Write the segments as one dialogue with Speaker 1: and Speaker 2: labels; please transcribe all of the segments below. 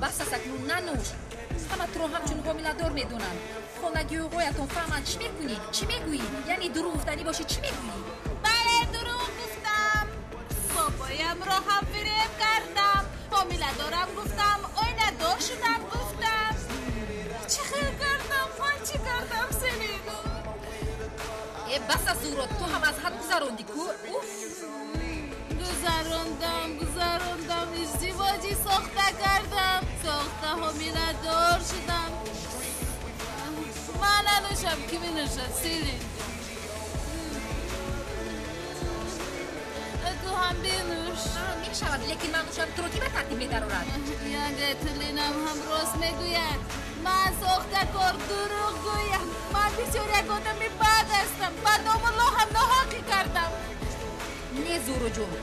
Speaker 1: Бас аст, акнун нанӯш. Ҳама туро ҳамчун ҳомиладор медонанд. Хонагиҳоятон фаҳманд, чӣ мекунӣ? Чӣ мегӯӣ? Яъне дурӯғ гуфтанӣ бошӣ, чӣ мегӯӣ?
Speaker 2: Бале, дурӯғ гуфтам. Бобоямро ҳам фиреб кардам. Ҳомиладорам гуфтам, оиладор шудам гуфтам. Чӣ хел кардам? Ман чӣ кардам, Селину?
Speaker 1: Э, бас аст, Зуҳро, ту ҳам аз ҳад гузарондӣ ку? Уф!
Speaker 2: Гузарондам, гузарондам, издивоҷи сохта кардам, сохта ҳомиладор шудам. Ман нанӯшам, ки менӯшад, Селин? Ту ҳам бинӯш.
Speaker 1: Мешавад, лекин ман нӯшам, туро ки ба тартиб медарорад?
Speaker 2: Ягатулинам ҳам рост мегӯяд. Ман сохтакор, дурӯғгӯям. Ман бисёр як одами бад ҳастам. Ба домулло ҳам ноҳақӣ кардам.
Speaker 1: Не, Зуҳроҷон,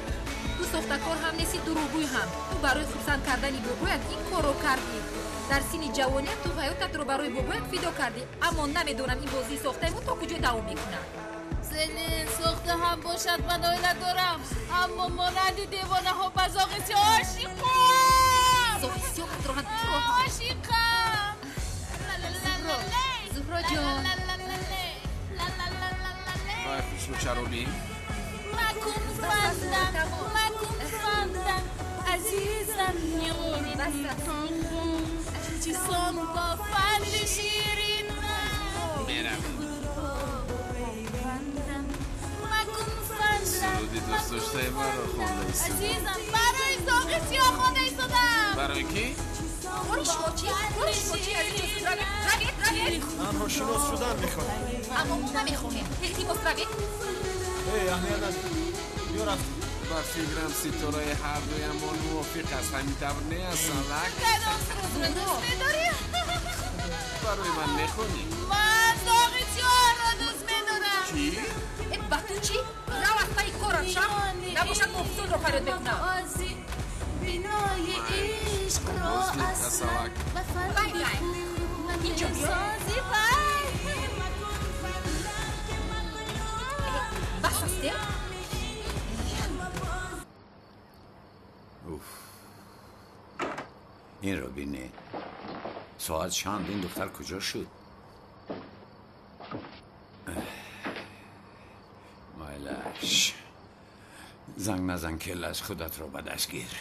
Speaker 1: ту сохтакор ҳам нести, дурӯғгӯй ҳам. Ту барои хурсанд кардани бобоят ин корро кардӣ. Дар синни ҷавоният ту ҳаётатро барои бобоят фидо кардӣ. Аммо намедонам ин бозии сохтаи мо то куҷо давом мекунад.
Speaker 2: Селин, сохта ҳам бошад, ман оила дорам. Аммо монанди девонаҳо ба зоғи сиёҳ ошиқам.
Speaker 1: Зоғи сиёҳатро ҳам туро ҳам.
Speaker 2: Ошиқам.
Speaker 1: Зуҳроҷон.
Speaker 3: Вай хушрӯчаробӣ.
Speaker 2: Макун фандам, макун фандам, азизам ёрам. Чисон бо фанди ширин.
Speaker 3: Меравем. Суруди дӯстдоштаи маро хонда истода.
Speaker 2: Азизам, барои зоғи сиёҳ хонда истодам.
Speaker 3: Барои кӣ?
Speaker 1: Кори шумо чӣ? Кори шумо чӣ? Аз инҷо зуд равед, равед, равед.
Speaker 4: Танҳо шинос шудан мехоҳем.
Speaker 1: Аммо мо намехоҳем. Илтимос, равед.
Speaker 4: Эй, аҳамият надиҳ. Биё, рафтем.
Speaker 3: Ба фикрам, ситораи ҳардуямон мувофиқ аст. Ҳамин тавр не, Асалак?
Speaker 2: Кадом сурудро дӯст медорӣ?
Speaker 3: Барои ман мехонӣ?
Speaker 2: Ман зоғи сиёҳро дӯст медорам.
Speaker 3: Чӣ?
Speaker 1: Э, ба ту чӣ? Рав аз пайи корат, шав. Набошад, муҳофизонро фарёд мекунам.
Speaker 2: Бинои ишқро
Speaker 3: Асалак.
Speaker 1: Вай, вай. Инҷо биё. Бас аст, э?
Speaker 5: Уф. این رو بینه. ساعت چند؟ این دختر کجا شد؟ مایلش، زنگ نزن که از خودت رو به دست گیر.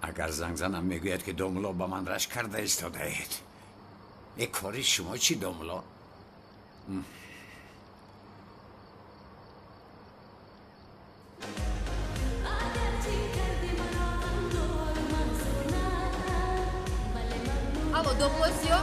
Speaker 5: اگر زنگ زنم میگوید که دوملا با من رشک کرده ایستاده اید. ای کاری شما چی دوملا؟
Speaker 1: Алло, домло сиёҳ?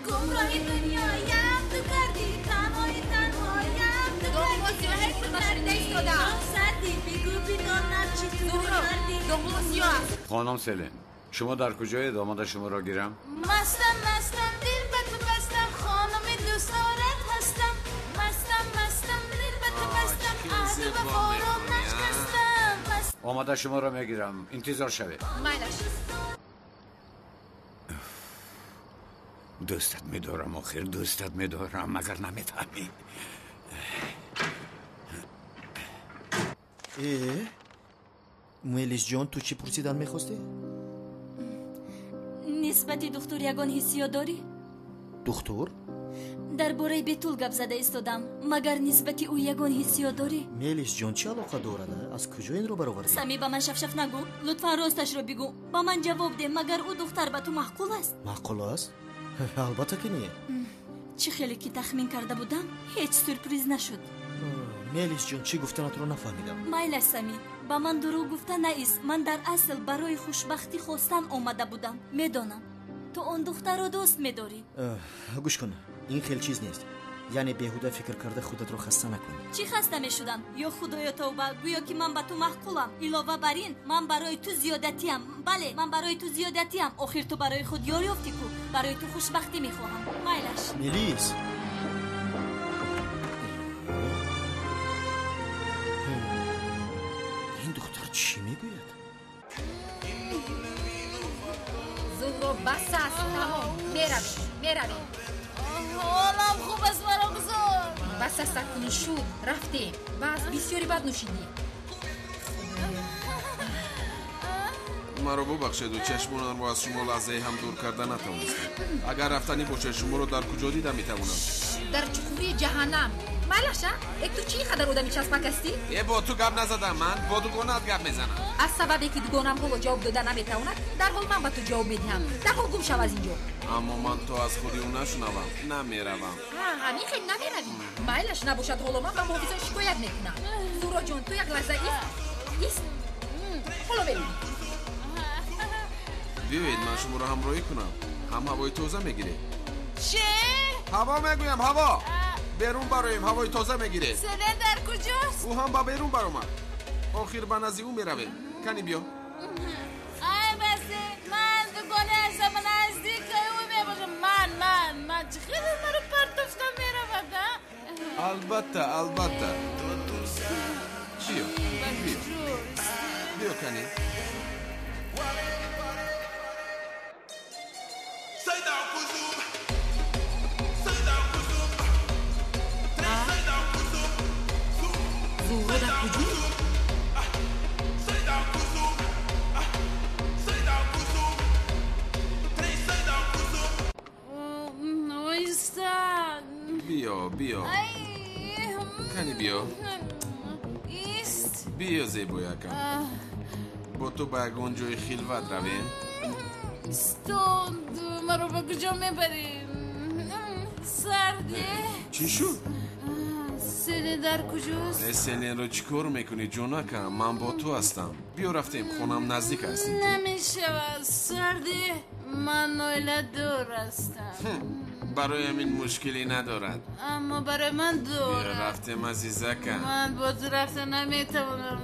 Speaker 2: Гумроҳи дунёям ту кардӣ, танҳои танҳоям ту
Speaker 1: Домло сиёҳ, ҳеҷ нашунида истодаам.
Speaker 2: Сардӣ, бигӯ бидонам чӣ ту
Speaker 1: Зуҳро,
Speaker 2: кардӣ.
Speaker 1: домло сиёҳ аст.
Speaker 5: خانم سلین، شما در کجایید؟ آماده شما را گیرم؟
Speaker 2: مستم مستم، دل به تو بستم، خانم دوستدارت هستم. مستم مستم، دل به تو بستم، عهد و وفا را نشکستم. مستم.
Speaker 5: آماده شما را میگیرم، انتظار شوید.
Speaker 1: مایلش.
Speaker 5: دوستت میدارم، آخر دوستت میدارم، مگر نمیفهمی؟
Speaker 4: Э, Мелисҷон, ту чӣ пурсидан мехостӣ?
Speaker 6: Нисбати духтур ягон ҳиссиёт дорӣ?
Speaker 4: Духтур?
Speaker 6: Дар бораи Бетул гап зада истодам. Магар нисбати ӯ ягон ҳиссиёт дорӣ?
Speaker 4: Мелисҷон, чӣ алоқа дорад? Аз куҷо инро баровардӣ?
Speaker 6: Сами, ба ман шафшаф нагӯ. Лутфан росташро бигӯ. Ба ман ҷавоб деҳ, магар ӯ духтар ба ту маъқул аст?
Speaker 4: Маъқул аст? Албатта ки не.
Speaker 6: Чӣ хеле ки тахмин карда будам, ҳеҷ сюрприз нашуд.
Speaker 4: Мелисҷон, чӣ гуфтанатро нафаҳмидам.
Speaker 6: Майлаш, Сами, ба ман дурӯғ гуфта наист. Ман дар асл барои хушбахтӣ хостан омада будам. Медонам, ту он духтарро дӯст медорӣ.
Speaker 4: Гӯш кун, ин хел чиз нест. Яъне беҳуда фикр карда худатро хаста накун.
Speaker 6: Чӣ хаста мешудам? Ё худоё, тавба, гӯё ки ман ба ту маъқулам. Илова бар ин, ман барои ту зиёдатиам. Бале, ман барои ту зиёдатиам. Охир ту барои худ ёр ёфтӣ ку. Барои ту хушбахтӣ мехоҳам. Майлаш.
Speaker 4: Мелис, ин духтар чӣ мегӯяд?
Speaker 1: Зуҳро, бас аст, тамом. Меравем, меравем.
Speaker 2: Ҳолам хуб аст, маро гузор.
Speaker 1: Бас аст, акнун шуд, рафтем. Бас, бисёри бад нӯшидӣ.
Speaker 3: Маро бубахшеду чашмонамро аз шумо лаҳзае ҳам дур карда натавонистам. Агар рафтанӣ бошед, шуморо дар куҷо дида метавонам?
Speaker 1: Дар чуқурии ҷаҳаннам. Майлаш, а? Э, ту чӣ қадар одами часпак ҳастӣ?
Speaker 3: Э, бо ту гап назадам, ман бо дугонаат гап мезанам.
Speaker 1: Аз сабабе ки дугонам ҳоло ҷавоб дода наметавонад, дарҳол ман ба ту ҷавоб медиҳам. Дарҳол гум шав аз ин ҷо.
Speaker 3: Аммо ман то аз худи ӯ нашунавам, намеравам.
Speaker 1: Ҳамин хел намеравӣ. Майлаш набошад, ҳоло ман ба муҳофизон шикоят мекунам. Зуҳроҷон, ту як лаҳза ист. Ист. Ҳоло мебинӣ.
Speaker 3: Биёед, ман шуморо ҳамроҳӣ кунам. Ҳам ҳавои тоза мегиред.
Speaker 2: Чӣ?
Speaker 3: Ҳаво мегӯям, ҳаво. Берун бароем, ҳавои тоза мегиред.
Speaker 2: Селен дар куҷост?
Speaker 3: Ӯ ҳам ба берун баромад. Охир ба назди ӯ меравем. Кани биё.
Speaker 2: Ай басе, ман дугона ҳастам, наздики ӯ мебошам. Ман чӣ хеле маро партофта меравад, а?
Speaker 3: Албатта, албатта. Биё, биё. Биё, кани.
Speaker 1: Зуҳро дар куҷо?
Speaker 2: Оҳиста.
Speaker 3: Биё, биё. Кани биё.
Speaker 2: Ист.
Speaker 3: Биё, зебоякам. Бо ту ба ягон ҷои хилват равем?
Speaker 2: Исто, маро ба куҷо мебарӣ? Сарде.
Speaker 3: Чӣ шуд?
Speaker 2: Селен дар куҷост?
Speaker 3: Селенро чӣ кор мекунӣ, ҷонакам? Ман бо ту ҳастам. Биё рафтем, хонам наздик аст.
Speaker 2: Намешавад, сарде. Ман оиладор ҳастам.
Speaker 3: Барои ҳамин мушкилӣ надорад.
Speaker 2: Аммо барои ман дорад.
Speaker 3: Биё рафтем, азизакам.
Speaker 2: Ман бо ту рафта наметавонам.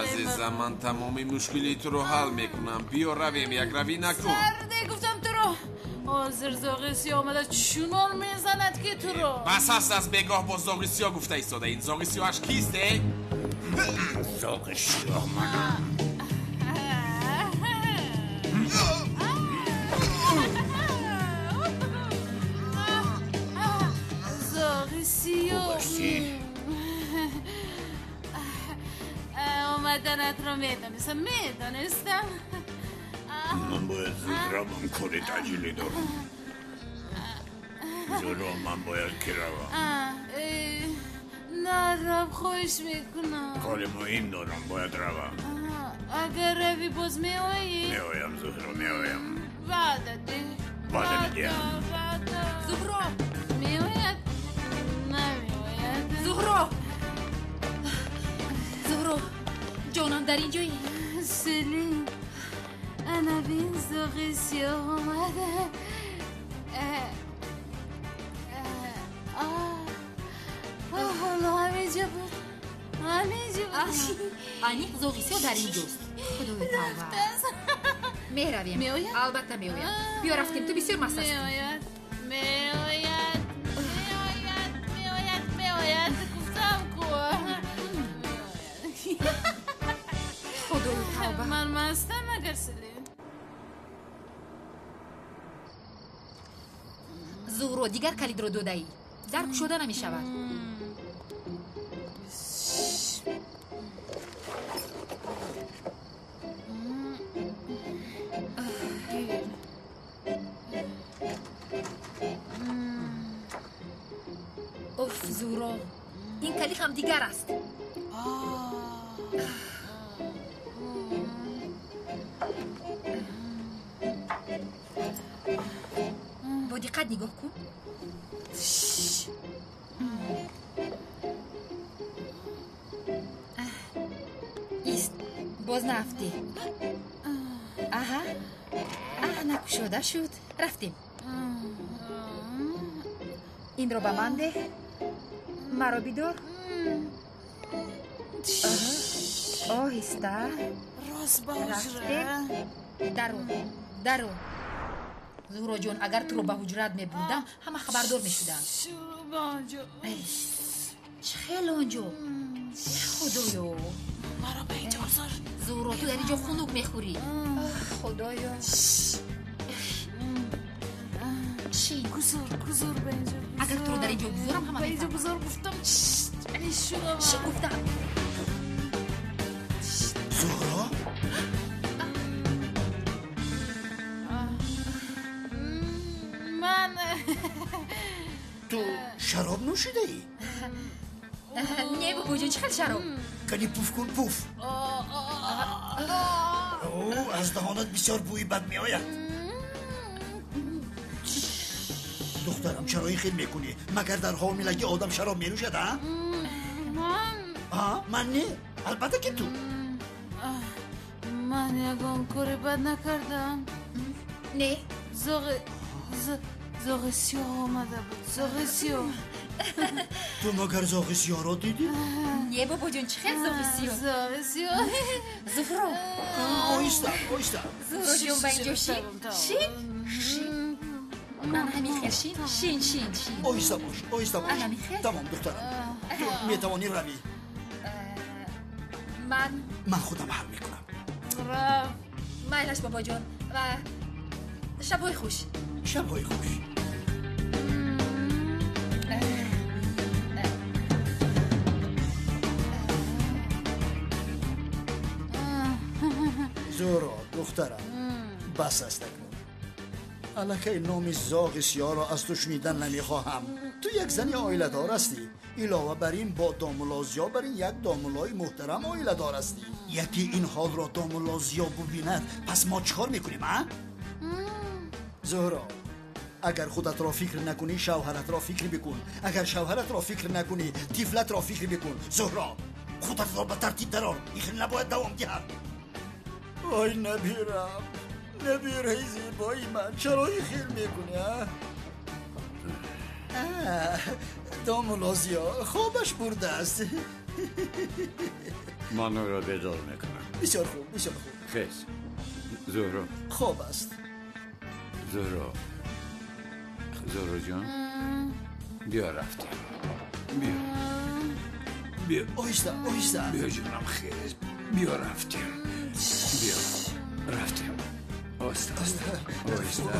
Speaker 3: Азиза, ман тамоми мушкилии туро ҳал мекунам. Биё равем, якравӣ накун.
Speaker 2: Сарде, гуфтам туро. Ҳозир зоғи сиёҳ омада чунон мезанад ки туро.
Speaker 3: Бас аст, аз бегоҳ бо зоғи сиёҳ гуфта истода. Ин зоғи сиёҳаш кист, э?
Speaker 5: Зоғи сиёҳ манам.
Speaker 2: Зоғи сиёҳ. Омаданатро медонистам, медонистам.
Speaker 5: Ман бояд зуд равам, кори таъҷилӣ дорам. Зуҳро, ман бояд ки равам.
Speaker 2: Нарав, хоҳиш мекунам.
Speaker 5: Кори муҳим дорам, бояд равам.
Speaker 2: Агар равӣ, боз меоӣ?
Speaker 5: Меоям, Зуҳро, меоям.
Speaker 2: Ваъда деҳ.
Speaker 5: Ваъда медиҳам.
Speaker 1: Зуҳро!
Speaker 2: Меояд? Намеояд.
Speaker 1: Зуҳро! Зуҳро, ҷонам, дар ин ҷоӣ?
Speaker 2: Селин, ана бин, зоғи сиёҳ омада. Ҳоло ҳаминҷо буд, ҳаминҷо буд.
Speaker 1: Аниқ зоғи сиёҳ дар ин ҷост. Худои тавба. Меравем.
Speaker 2: Меояд?
Speaker 1: Албатта меояд. Биё рафтем, ту бисёр маст ҳастӣ.
Speaker 2: Меояд, меояд, меояд, меояд, меояд. Гуфтам ку.
Speaker 1: Худои тавба.
Speaker 2: Ман мастам магар, Селин?
Speaker 1: Зуҳро, дигар калидро додаӣ. Дар кушода намешавад. Оф, Зуҳро, ин калид ҳам дигар аст. Бо диққат нигоҳ кун. Ист, боз наафтӣ. Аҳа, накушода шуд. Рафтем. Инро ба ман деҳ. Маро бидор. Оҳиста.
Speaker 2: Рост ба ҳуҷра.
Speaker 1: Рафтем. Даро, даро. Зуҳроҷон, агар туро ба ҳуҷрат мебурдам, ҳама хабардор мешуданд. Чӣ хел онҷо? Худоё!
Speaker 2: Маро ба инҷо гузор.
Speaker 1: Зуҳро, ту дар инҷо хунук мехӯрӣ. Худоё! Шин.
Speaker 2: Гузор, гузор ба инҷо.
Speaker 1: Агар туро дар инҷо гузорам, ҳама
Speaker 2: ба инҷо гузор гуфтам. Мешунавам.
Speaker 1: Шин гуфтам.
Speaker 7: Зуҳро?
Speaker 2: Ман
Speaker 7: ту шароб нӯшидаӣ?
Speaker 1: Не, бобоҷон, чӣ хел шароб?
Speaker 7: Кани пуф кун, пуф. Аз даҳонат бисёр бӯи бад меояд. Духтарам, чаро ин хел мекунӣ? Магар дар ҳомилагӣ одам шароб менӯшад, а? Ман не, албатта ки ту.
Speaker 2: Ман ягон кори бад накардам.
Speaker 1: Не.
Speaker 2: Зоғи сиёҳ омада буд, зоғи сиёҳ.
Speaker 7: Ту магар зоғи сиёҳро дидӣ?
Speaker 1: Не, бобоҷон, чӣ хел зоғи сиёҳ?
Speaker 2: Зоғи сиёҳ.
Speaker 1: Зуҳро.
Speaker 7: Оҳиста, оҳиста.
Speaker 1: Зуҳроҷон, ба инҷо шин. Шин, шин. Ман ҳамин хел шин, шин, шин, шин.
Speaker 7: Оҳиста бош, оҳиста бош.
Speaker 1: Ҳамин хел?
Speaker 7: Тамом, духтарам. Ту метавонӣ равӣ.
Speaker 1: Ман
Speaker 7: ман худам ҳал мекунам.
Speaker 2: Рафт.
Speaker 1: Майлаш, бобоҷон, ва шабҳои хуш.
Speaker 7: Шабҳои хуш. Зуҳро, духтарам, бас аст акнун. Аллакай номи зоғи сиёҳро аз ту шунидан намехоҳам. Ту як зани оиладор ҳастӣ. Илова бар ин бо домулло Зиё бар ин як домуллои муҳтарам оиладор ҳастӣ. Яке ин ҳолро домулло Зиё бубинад, пас мо чӣ кор мекунем, а? Зуҳро, агар худатро фикр накунӣ, шавҳаратро фикр бикун. Агар шавҳаратро фикр накунӣ, тифлатро фикр бикун. Зуҳро, худатро ба тартиб дарор. Ин хел набояд давом диҳад. Ой, набирам, набираи зебои ман, чаро ин хел мекунӣ, а? Домулло Зиё хобаш бурдааст.
Speaker 5: Ман ӯро бедор мекунам.
Speaker 7: Бисёр хуб, бисёр хуб.
Speaker 5: Хез, Зуҳро.
Speaker 7: Хоб аст.
Speaker 5: Зуҳро, Зуҳро ҷон, биё рафтем. Биё, биё.
Speaker 7: Оҳиста, оҳиста.
Speaker 5: Биё ҷонам, хез, биё рафтем. Биё, рафтем. Оҳиста, оҳиста, оҳиста.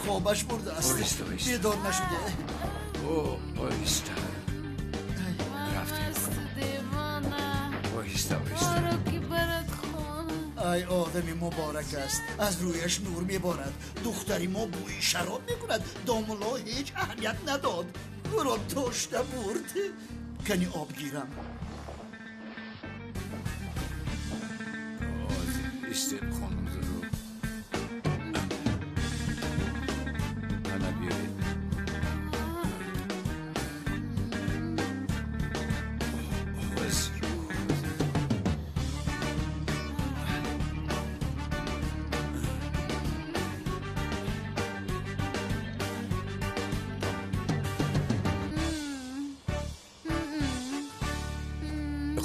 Speaker 7: Хобаш бурдааст.
Speaker 5: Оҳиста, оҳиста.
Speaker 7: Бедор нашуде.
Speaker 5: Оҳиста. Рафтем. Оҳиста, оҳиста.
Speaker 7: Ай, одами муборак аст. Аз рӯяш нур меборад. Духтари мо бӯи шароб мекунад. Домулло ҳеҷ аҳамият надод. Ӯро дошта бурд. Кани об гирам.
Speaker 5: Истед, хонум Зуҳро. Ана биёед. Ҳозир.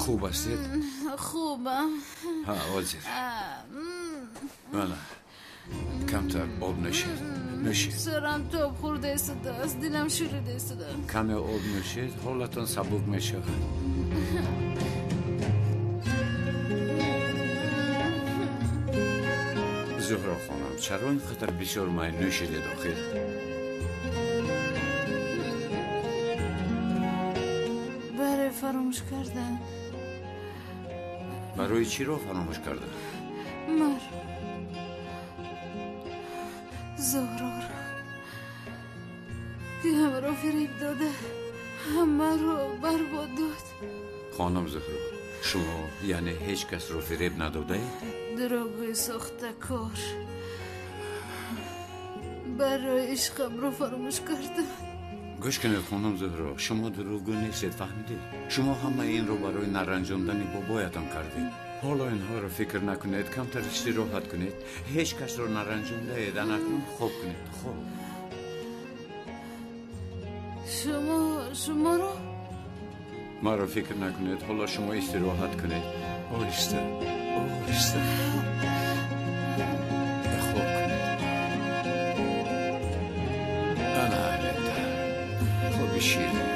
Speaker 5: Хуб ҳастед?
Speaker 2: Хубам.
Speaker 5: Ҳа, ҳозир. Мана, камтар об нӯшед. Нӯшед.
Speaker 2: Сарам тоб хӯрда истодааст, дилам шӯрида истодааст.
Speaker 5: Каме об нӯшед, ҳолатон сабук мешавад. Зуҳро хонам, чаро ин қадар бисёр май нӯшидед охир?
Speaker 2: Барои фаромӯш кардан.
Speaker 5: Барои чиро фаромӯш кардан?
Speaker 2: Мар Зуҳроро, ки ҳамаро фиреб дода, ҳамаро барбод дод.
Speaker 5: Хонум Зуҳро, шумо яъне ҳеҷ касро фиреб надодаед?
Speaker 2: Дурӯғи сохтакор. Барои ишқамро фаромӯш кардам.
Speaker 5: Гӯш кунед, хонум Зуҳро, шумо дурӯғгӯ нестед, фаҳмидед? Шумо ҳамаи инро барои наранҷондани бобоятон кардед. Ҳоло инҳоро фикр накунед, камтар истироҳат кунед. Ҳеҷ касро наранҷондаед, анакнун хоб кунед, хоб.
Speaker 2: Шумо шуморо?
Speaker 5: Маро фикр накунед, ҳоло шумо истироҳат кунед. Оҳиста, оҳиста. Хоб кунед. Ана ҳаминта. Хоби ширин.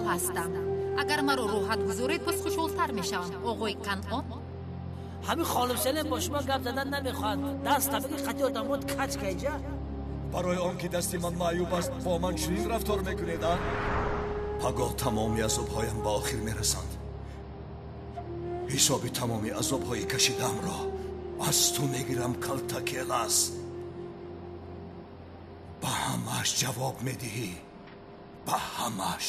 Speaker 1: ҳастам. Агар маро роҳат гузоред, боз хушҳолтар мешавам, оғои Канъон.
Speaker 8: Ҳамин хонум Селим бо шумо гап задан намехоҳад. Даст табиги қатъи одамот кач кайҷа.
Speaker 9: Барои он ки дасти ман маъюб аст, бо ман чунин рафтор мекунед, а? Пагоҳ тамоми азобҳоям ба охир мерасанд. Ҳисоби тамоми азобҳои кашидаамро аз ту мегирам, калтакелас. Ба ҳамааш ҷавоб медиҳӣ. Ба ҳамааш.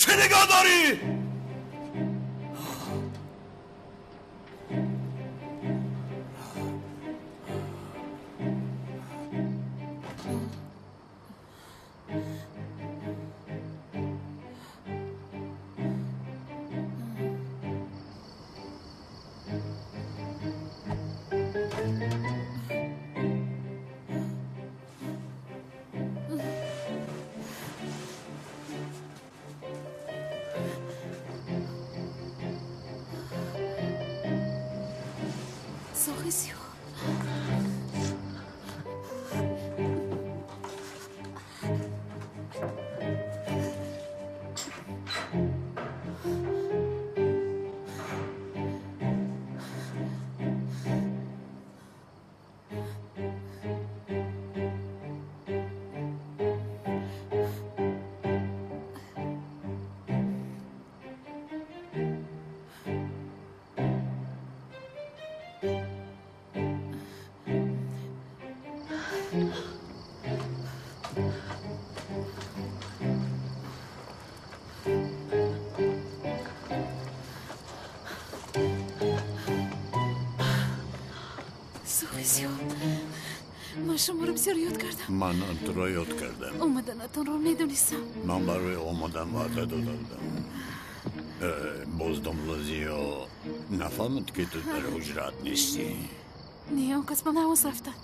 Speaker 9: Чӣ нигоҳ дорӣ?
Speaker 2: Ман шуморо бисёр ёд кардам.
Speaker 5: Ман туро ёд кардам.
Speaker 2: Омаданатонро медонистам.
Speaker 5: Ман барои омадан ваъда дода будам. Боз домлазиё нафаҳмад, ки ту дар ҳуҷрат нестӣ.
Speaker 2: Не, он кас ба навоз рафтанд.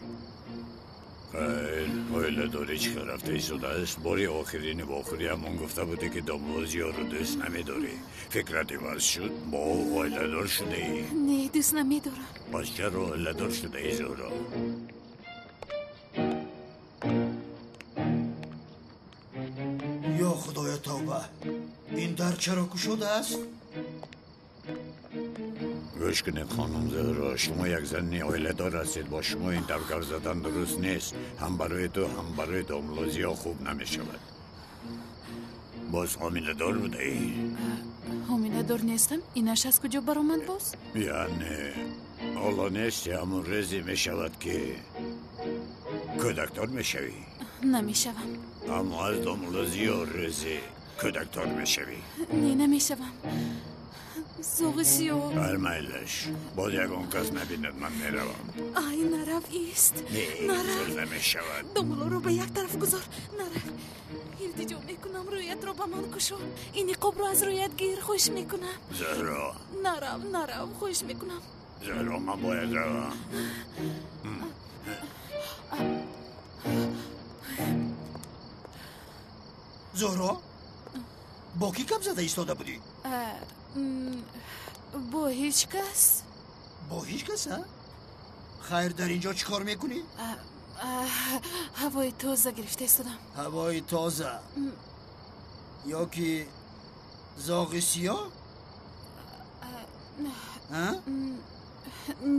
Speaker 5: Хайр, оиладорӣ чӣ хел рафта истодааст? Бори охирини вохӯриамон гуфта будӣ, ки домлазиёро дӯст намедорӣ. Фикрат иваз шуд, бо ӯ оиладор шудаӣ.
Speaker 2: Не, дӯст намедорам.
Speaker 5: Пас чаро оиладор шудаӣ, Зуҳро?
Speaker 7: Ё худоё тавба, ин дар чаро кушодааст?
Speaker 5: Гӯш кунед, хонум Зуҳро, шумо як зани оиладор ҳастед. Бо шумо ин тавр гап задан дуруст нест. Ҳам барои ту, ҳам барои домлозиҳо хуб намешавад. Боз ҳомиладор будаӣ?
Speaker 2: Ҳомиладор нестам. Инаш аз куҷо баромад боз?
Speaker 5: Яъне ҳоло нести, ҳамон рӯзе мешавад, ки кӯдакдор мешавӣ.
Speaker 2: Намешавам.
Speaker 5: Аммо аз домлозиҳо рӯзе кӯдакдор мешавӣ.
Speaker 2: Не, намешавам. Зоғи сиёҳ.
Speaker 5: Бармайлаш, боз ягон кас набинад, ман меравам.
Speaker 2: Ай, нарав, ист.
Speaker 5: Не,
Speaker 2: нарав.
Speaker 5: Намешавад.
Speaker 2: Домлоро ба як тараф гузор. Нарав. Илтиҷо мекунам, рӯятро ба ман кушо. Ин ниқобро аз рӯят гир, хоҳиш мекунам.
Speaker 5: Зуҳро.
Speaker 2: Нарав, нарав, хоҳиш мекунам.
Speaker 5: Зуҳро, ман бояд равам.
Speaker 7: Зуҳро, бо кӣ гап зада истода будӣ?
Speaker 2: Бо ҳеҷ кас.
Speaker 7: Бо ҳеҷ кас, а? Хайр, дар ин ҷо чӣ кор мекунӣ?
Speaker 2: Ҳавои тоза гирифта истодам.
Speaker 7: Ҳавои тоза? Ё ки зоғи сиёҳ?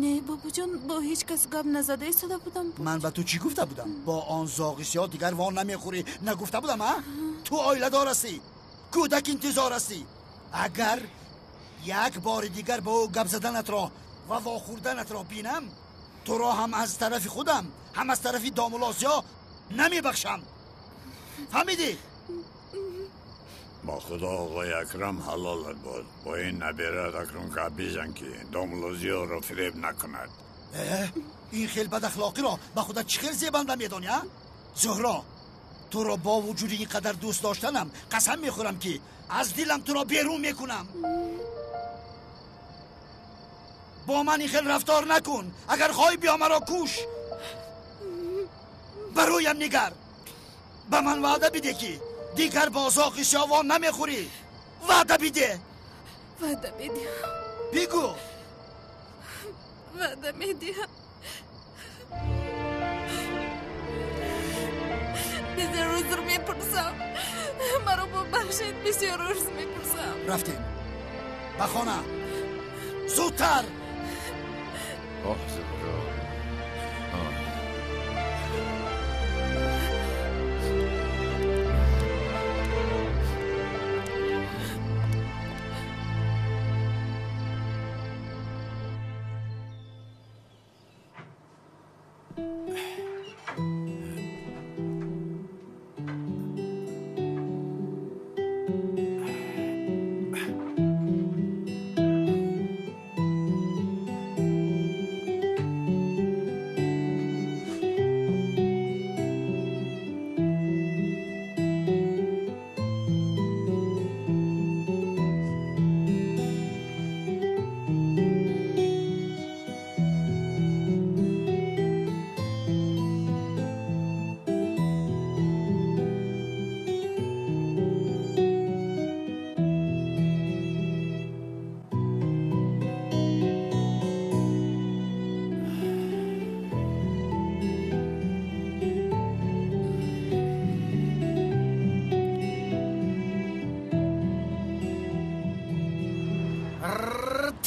Speaker 2: Не, бобоҷон, бо ҳеҷ кас гап назада истода будам.
Speaker 7: Ман ба ту чӣ гуфта будам? Бо он зоғи сиёҳ дигар вон намехӯрӣ. Нагуфта будам, а? Ту оиладор ҳастӣ, кӯдак интизор ҳастӣ. Агар як бори дигар бо ӯ гап заданатро ва вохӯрданатро бинам, туро ҳам аз тарафи худам, ҳам аз тарафи домулозиҳо намебахшам. Фаҳмидӣ?
Speaker 5: Ба худо, оғои Акрам, ҳалолат бод. Бо ин наберат акнун гап бизан, ки домулозиҳоро фиреб накунад.
Speaker 7: Ин хел бадахлоқиро ба худат чӣ хел зебанда медонӣ, а? Зуҳро, туро бо вуҷуди ин қадар дӯст доштанам қасам мехӯрам, ки аз дилам туро берун мекунам. Бо ман ин хел рафтор накун. Агар хоҳӣ, биё маро куш. Ба рӯям нигар. Ба ман ваъда биде, ки дигар бо зоғи сиёвон намехӯрӣ. Ваъда биде.
Speaker 2: Ваъда медиҳам.
Speaker 7: Бигӯ.
Speaker 2: Ваъда медиҳам. узр мепурсам. Маро бубахшед, бисёр узр мепурсам.
Speaker 7: Рафтем ба хона, зудтар.
Speaker 5: Оҳ, Зуҳро, оҳ.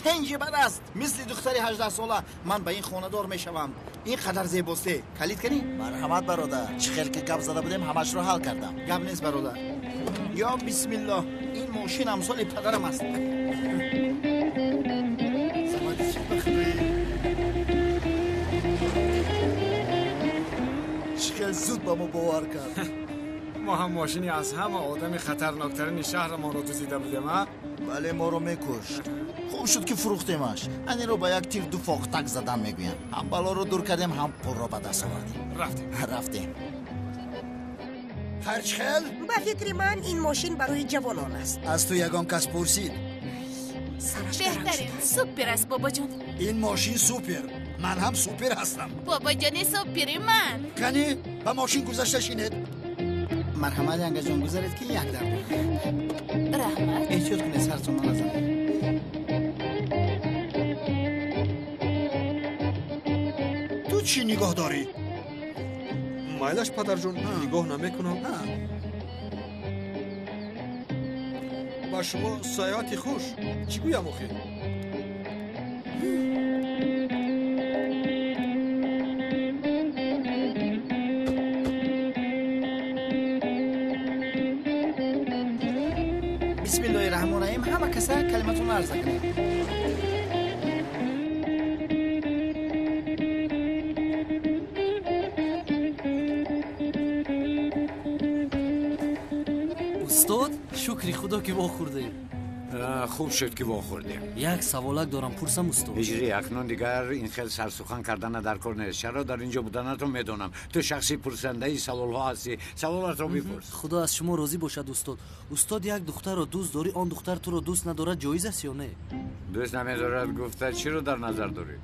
Speaker 10: Тенҷи бад аст, мисли духтари 18 сола ман ба ин хонадор мешавам. Ин қадар зебосте. Калид кунӣ?
Speaker 7: Марҳамат, бародар. Чӣ хел ки гап зада будем, ҳамашро ҳал кардам.
Speaker 10: Гап нест, бародар. Ё бисмиллоҳ, ин мошин амсоли падарам аст.
Speaker 7: Чӣ хел зуд ба мо бовар кард.
Speaker 11: Мо ҳам мошини аз ҳама одами хатарноктарини шаҳрамонро дуздида будем, а?
Speaker 7: Бале, моро мекушт. Хуб шуд ки фурӯхтемаш. Анеро ба як тир ду фоқтак задан мегӯянд. Ҳам балоро дур кардем, ҳам пулро ба даст овардем.
Speaker 11: Рафтем.
Speaker 7: Рафтем. Харчхел?
Speaker 12: Ба фикри ман ин мошин барои ҷавонон аст.
Speaker 7: Аз ту ягон кас пурсид?
Speaker 2: Беҳтарин, супер аст, бобоҷон.
Speaker 7: Ин мошин супер. Ман ҳам супер ҳастам.
Speaker 2: Бобоҷони супери ман.
Speaker 7: Кани, ба мошин гузашта шинед.
Speaker 10: Марҳамат, янгаҷон, гузаред ки як дар.
Speaker 2: Раҳмат.
Speaker 10: Эҳтиёт кунед, сартон назанад.
Speaker 7: Ту чӣ нигоҳ дорӣ?
Speaker 9: Майлаш, падарҷон, нигоҳ намекунам. Ба шумо саёҳати хуш. Чӣ гӯям охир?
Speaker 10: Бисмиллоҳи раҳмони раҳим. Ҳама каса калиматонро арза кунед.
Speaker 8: Устод, шукри худо ки вохӯрдем.
Speaker 5: Хуб шуд ки вохӯрдем.
Speaker 8: Як саволак дорам, пурсам, устод?
Speaker 5: Ҳиҷрӣ, акнун дигар ин хел сарсухан кардана дар кор нест. Чаро дар инҷо буданатро медонам. Ту шахси пурсандаи саволҳо ҳастӣ. Саволатро бипурс.
Speaker 8: Худо аз шумо розӣ бошад, устод. Устод, як духтарро дӯст дорӣ, он духтар туро дӯст надорад, ҷоиз аст ё не?
Speaker 5: Дӯст намедорад гуфта чиро дар назар дорӣ?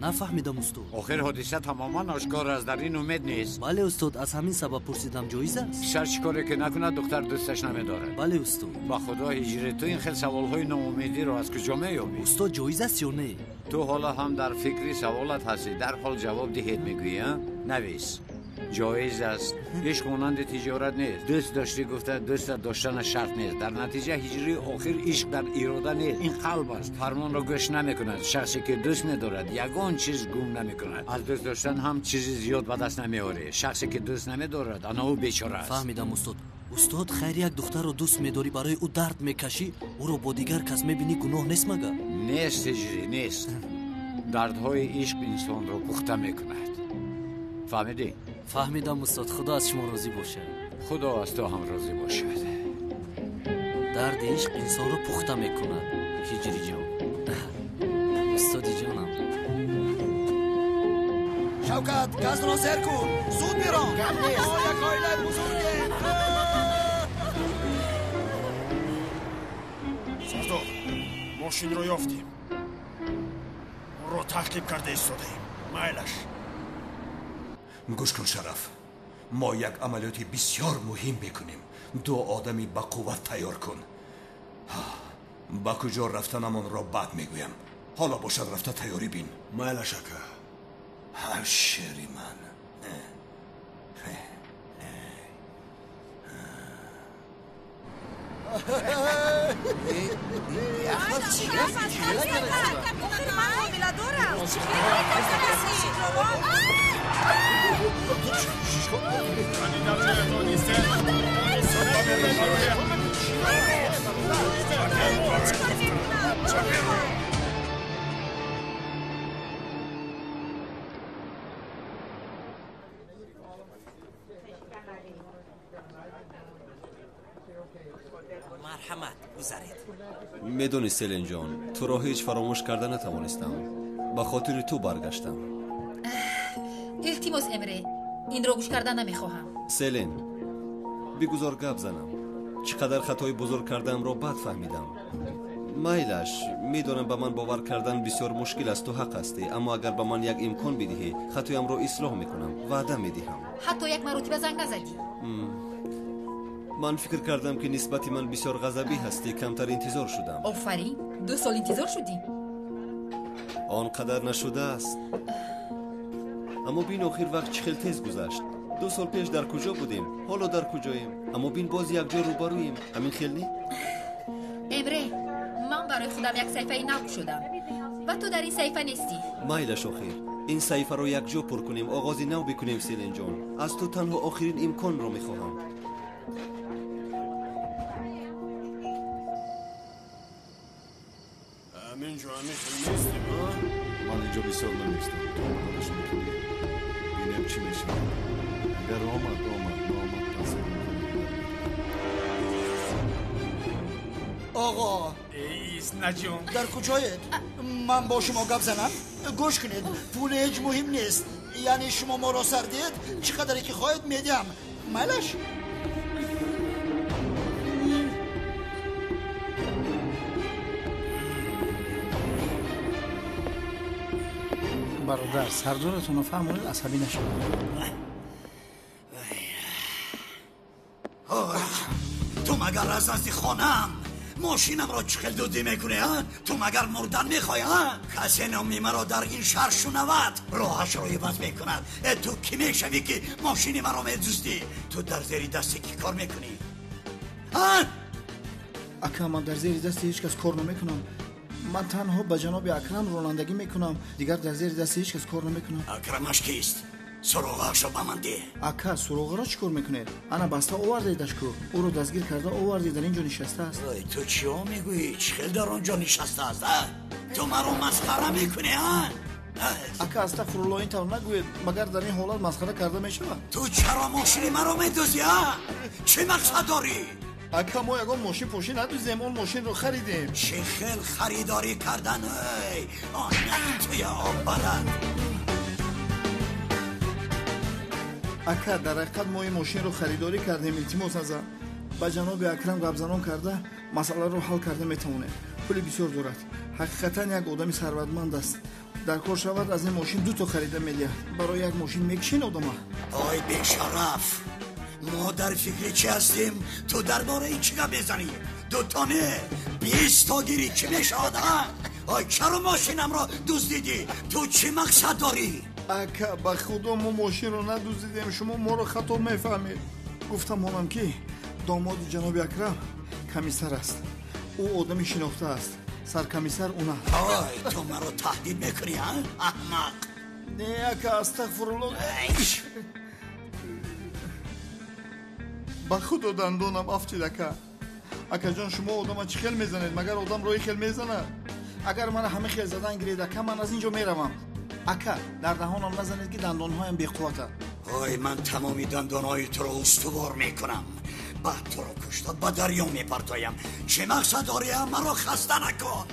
Speaker 8: Нафаҳмидам, устод.
Speaker 5: Охир ҳодиса тамоман ошкор аст, дар ин умед нест.
Speaker 8: Бале, устод, аз ҳамин сабаб пурсидам, ҷоиз аст?
Speaker 5: Писар чӣ коре ки накунад, духтар дӯсташ намедорад.
Speaker 8: Бале, устод.
Speaker 5: Ба худо, ҳиҷри, ту ин хел саволҳои ноумедиро аз куҷо меёбӣ?
Speaker 8: Устод, ҷоиз аст ё не?
Speaker 5: Ту ҳоло ҳам дар фикри саволат ҳастӣ. Дарҳол ҷавоб диҳед мегӯӣ, а? Навис. Ҷоиз аст. Ишқ монанди тиҷорат нест. Дӯст доштӣ гуфта дӯстат доштана шарт нест. Дар натиҷа ҳиҷрии охир ишқ дар ирода нест, ин қалб аст. Фармонро гӯш намекунад. Шахсе ки дӯст медорад, ягон чиз гум намекунад. Аз дӯст доштан ҳам чизи зиёд ба даст намеорӣ. Шахсе ки дӯст намедорад, ана ӯ бечора аст.
Speaker 8: Фаҳмидам, устод. Устод, хайр, як духтарро дӯст медорӣ, барои ӯ дард мекашӣ, ӯро бо дигар кас мебинӣ, гуноҳ нест магар?
Speaker 5: Нест, ҳиҷрӣ, нест. Дардҳои ишқ инсонро пухта мекунад. Фаҳмидӣ?
Speaker 8: Фаҳмидам, устод. Худо аз шумо розӣ бошад.
Speaker 5: Худо аз ту ҳам розӣ бошад.
Speaker 8: Дарди ишқ инсонро пухта мекунад, ҳиҷриҷон. Устоди ҷонам.
Speaker 7: Шавкат, газро зер кун, зуд бирон.
Speaker 10: Гап нест.
Speaker 7: Мо як оилаи бузургем.
Speaker 13: Сардор, мошинро ёфтем. Онро таъқиб карда истодаем. Майлаш.
Speaker 9: Гӯш кун, Шараф, мо як амалиёти бисёр муҳим мекунем. Ду одами ба қувват тайёр кун. Ба куҷо рафтанамонро баъд мегӯям. Ҳоло бошад, рафта тайёрӣ бин.
Speaker 13: Майлаш, ака.
Speaker 9: Ҳа, шери ман.
Speaker 2: Охир ман ҳомиладорам.
Speaker 14: Марҳамат, гузаред.
Speaker 15: Медонӣ, Селинҷон, туро ҳеҷ фаромӯш карда натавонистам. Ба хотири ту баргаштам.
Speaker 1: Илтимос, Эмре, инро гӯш карда намехоҳам.
Speaker 15: Селин, бигузор гап занам. Чӣ қадар хатои бузург кардаамро бад фаҳмидам. Майлаш, медонам ба ман бовар кардан бисёр мушкил аст, ту ҳақ ҳастӣ, аммо агар ба ман як имкон бидиҳӣ, хатоямро ислоҳ мекунам, ваъда медиҳам.
Speaker 1: Ҳатто як маротиба занг назадӣ.
Speaker 15: Ман фикр кардам, ки нисбати ман бисёр ғазабӣ ҳастӣ, камтар интизор шудам.
Speaker 1: Офарин, 2 сол интизор шудӣ?
Speaker 15: Он қадар нашудааст. Аммо бин, охир вақт чӣ хел тез гузашт. 2 сол пеш дар куҷо будем, ҳоло дар куҷоем? Аммо бин, боз якҷо рӯбарӯем. Ҳамин хел не?
Speaker 1: Эмре, ман барои худам як саҳифаи нав кушодам ва ту дар ин саҳифа нестӣ.
Speaker 15: Майлаш, охир ин саҳифаро якҷо пур кунем, оғози нав бикунем. Селинҷон, аз ту танҳо охирин имконро мехоҳам.
Speaker 13: Ҳаминҷо ҳамин хел нестем, а?
Speaker 16: Ман инҷо бисёр наместам. То омаданаш мекунӣ, бинем чӣ мешавад. Агар омад, омад, наомад, пас
Speaker 7: Оғо,
Speaker 11: Изнаҷон,
Speaker 7: дар куҷоед? Ман бо шумо гап занам? Гӯш кунед, пул ҳеҷ муҳим нест. Яъне шумо моро сар диҳед, чӣ қадаре ки хоҳед медиҳам. Майлаш?
Speaker 10: Бародар, сардоратонро фаҳмонед, асабӣ нашавед.
Speaker 9: Ту магар аз назди хонаам мошинамро чӣ хел дуздӣ мекунӣ, а? Ту магар мурдан мехоҳӣ, а? Касе номи маро дар ин шаҳр шунавад, роҳашро иваз мекунад. Э, ту кӣ мешавӣ, ки мошини маро медуздӣ? Ту дар зери дасти кӣ кор мекунӣ, а?
Speaker 10: Ака, ман дар зери дасти ҳеҷ кас кор намекунам. Ман танҳо ба ҷаноби Акрам ронандагӣ мекунам, дигар дар зери дасти ҳеҷ кас кор намекунам.
Speaker 9: Акрамаш кист? Суроғаашро ба ман деҳ.
Speaker 10: Ака, суроғаро чӣ кор мекунед? Ана баста овардедаш ку, ӯро дастгир карда овардед, дар ин ҷо нишастааст.
Speaker 9: Ой, ту чиҳо мегӯӣ? Чӣ хел дар он ҷо нишастааст, а? Ту маро масхара мекунӣ, а?
Speaker 10: Ака, астағфируллоҳ, ин тавр нагӯед. Магар дар ин ҳолат масхара карда мешавад?
Speaker 9: Ту чаро мошини маро медуздӣ, а? Чӣ мақсад дорӣ?
Speaker 10: Ака, мо ягон мошин пошин надуздем, он мошинро харидем.
Speaker 9: Чӣ хел харидорӣ кардан, эй? Онаи туя об барад.
Speaker 10: Ака, дар ҳақиқат мо ин мошинро харидорӣ кардем. Илтимос аза ба ҷаноби Акрам гапзанон карда масъаларо ҳал карда метавонем. Пули бисёр дорад, ҳақиқатан як одами сарватманд аст. Дар кор шавад, аз ин мошин 2 то харида медиҳад. Барои як мошин мекушен одама?
Speaker 9: Ой, бешараф, мо дар фикри чӣ ҳастем? Ту дар бораи чӣ гап мезанӣ? 2 то не, 20 то гирӣ чӣ мешавад, а? Ой, чаро мошинамро дуздидӣ? Ту чӣ мақсад дорӣ?
Speaker 10: Ака, ба худо мо мошинро надуздидем, шумо моро хато мефаҳмед. Гуфтам онам, ки домоди ҷаноби Акрам комиссар аст. Ӯ одами шинохта аст, саркомиссар уна.
Speaker 9: Ой, ту маро таҳдид мекунӣ, а, аҳмақ?
Speaker 10: Не, ака, астағфируллоҳ. Ба худо дандонам афтид, ака. Акаҷон, шумо одама чӣ хел мезанед? Магар одам роҳи хел мезанад? Агар мара ҳама хел задан гиред, ака, ман аз ин ҷо меравам. Ака, дар даҳонам назанед, ки дандонҳоям беқувватанд.
Speaker 9: Ой, ман тамоми дандонҳои туро устувор мекунам. Баъд туро кушта ба дарё мепартоям. Чӣ мақсад дорӣ? Маро хаста накун.